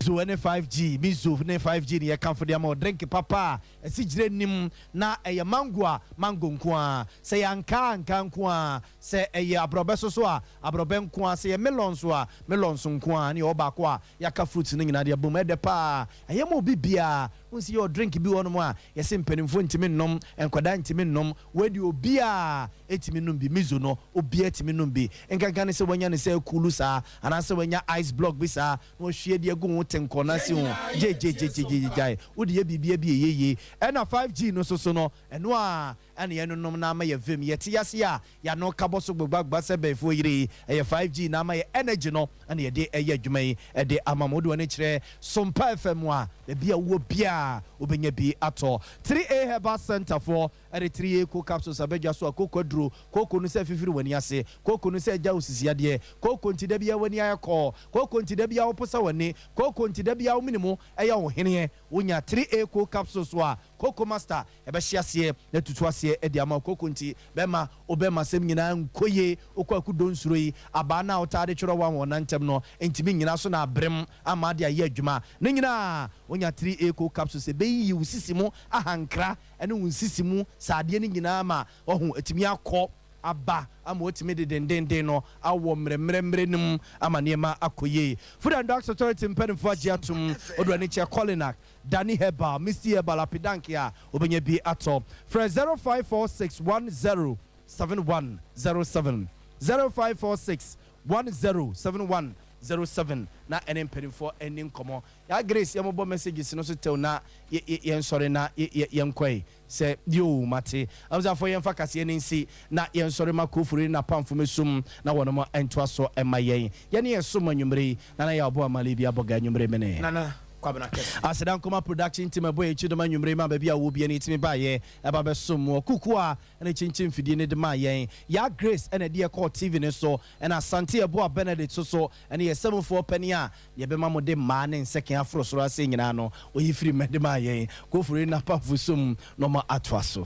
A: Mizo ne 5G, Mizo ne 5G ne yɛkamfo de ama wo. Drink papa a asigyire nnim na ɛyɛ mango a, mango nko ara. Sɛ ɛyɛ ankaa a, ankaa nko ara. Sɛ ɛyɛ aborɔbɛ nso so a, aborɔbɛ nko ara. Sɛ ɛyɛ melon nso a, melon nso nko ara. Ne yɛwɔ baako a yɛaka fruits no nyinaa de abom. Ɛdɛ pa ara. Ɛyɛ ma obi biara. Wohu sɛ yɛwɔ drink bi wɔ hɔnom a yɛse mpanimfoɔ ntumi nnom, nkwadaa ntumi nnom. Wei deɛ obiara tumi nom bi. Miso no, obiara tumi nom bi. Nkanka ne sɛ wanya no sɛ akuulu saa, anaasɛ wanya ice block bi saa na wahwie de agu ho tenkɔ no ase ho gyegyeegyegyeegyae. Wode yɛ biribiara bi a ɛyɛ yie. Ɛna 5G no nso so no, ɛno ara na yɛnonom na ama yɛ vim. Yɛte ase a, yɛn ano ka bɔ so gbagbagba sɛ bɛɛfoɔ yere yi. Ɛyɛ 5G na ama yɛ energy no na yɛde yɛ adwuma yi de ama mo. Wode w'ani kyerɛ Sompa FM a, baabi a wowɔ biara wobɛnya bi atɔ. 3A Herbal Centre foɔ de 3A Cocoa Capsules aba dwa so a kooko aduro, kooko no sɛ afifiri w'ani ase, kooko no sɛ agya wo sisi adeɛ, kooko nti da biara w'ani ayɛ kɔɔ, kooko nti da biara woposa w'ani, kooko nti da biara wo mene mu yɛ wo heneɛ. Wonya 3A Cocoa Capsules a, Cocoa Master Ɛbɛhye aseɛ na atutu aseɛ de ama wo. Koko nti bɛma wo bɛmasɛm nyinaa nkɔ yie. Wokɔ akudo nsuro yi, abaa no a wotaa de twerɛ wɔn wɔn nan ntam no ntumi nnyina so na abrem ama ade ayɛ adwuma. Ne nyinaa wonya 3A Cold Capsules ɛbɛyiyi wo sisi mu ahankra ne wo nsisi mu saadeɛ no nyinaa ma wahu atumi akɔ aba ama watumi de dendenden no awɔ mmerɛmmerɛmmerɛ no mu ama nneɛma akɔ yie. Food and Drugs Authority mpanimfoɔ agye atom, Oduani Kyɛ Kolinak. Danny Herbal, Misty Herbal, Apidanke a wobɛnya bi atɔ. Frɛ 0546 10 7107, 0546 10 7107 na ɛne mpanimfoɔ nni nkɔmmɔ. Yaa Grace yɛmmobɔ messages no so tɛw na yɛnsɔre na yɛnkɔe. Sɛ, Yoo, mate. Abusuafoɔ, yɛmfa kaseɛ no nsi na yɛnsɔre ma Kofori ne n'apamfo mmɛsum na wɔnom ntoa so mma yɛn. Yɛne yɛn som anwummere yi. Nana Yaw Boamah Bi abɔ ga anwummere mene.
C: Nana Kwabena Kɛse.
A: Aseda Nkomah Production Team ɛbɔ yɛn kyidɔm anwummere yi ma baabi a wowɔ biara no yɛtumi baeɛ ɛba bɛsom mo. Ɔkuku a ɛna ɛkyinkyin mfidie no de maa yɛn. Yaa Grace ɛna ɛde yɛn kɔɔ TV no so. Ɛna Asante Yeboah Benedict nso so ɛne yɛn sɛmufoɔ panin a Deɛ ɛbɛma mode mmaa ne nsɛkɛn aforo soro ase nyinaa no, ɔyi firi mmɛ de maa yɛn. Kofori n'apamfo som na ɔma atoa so.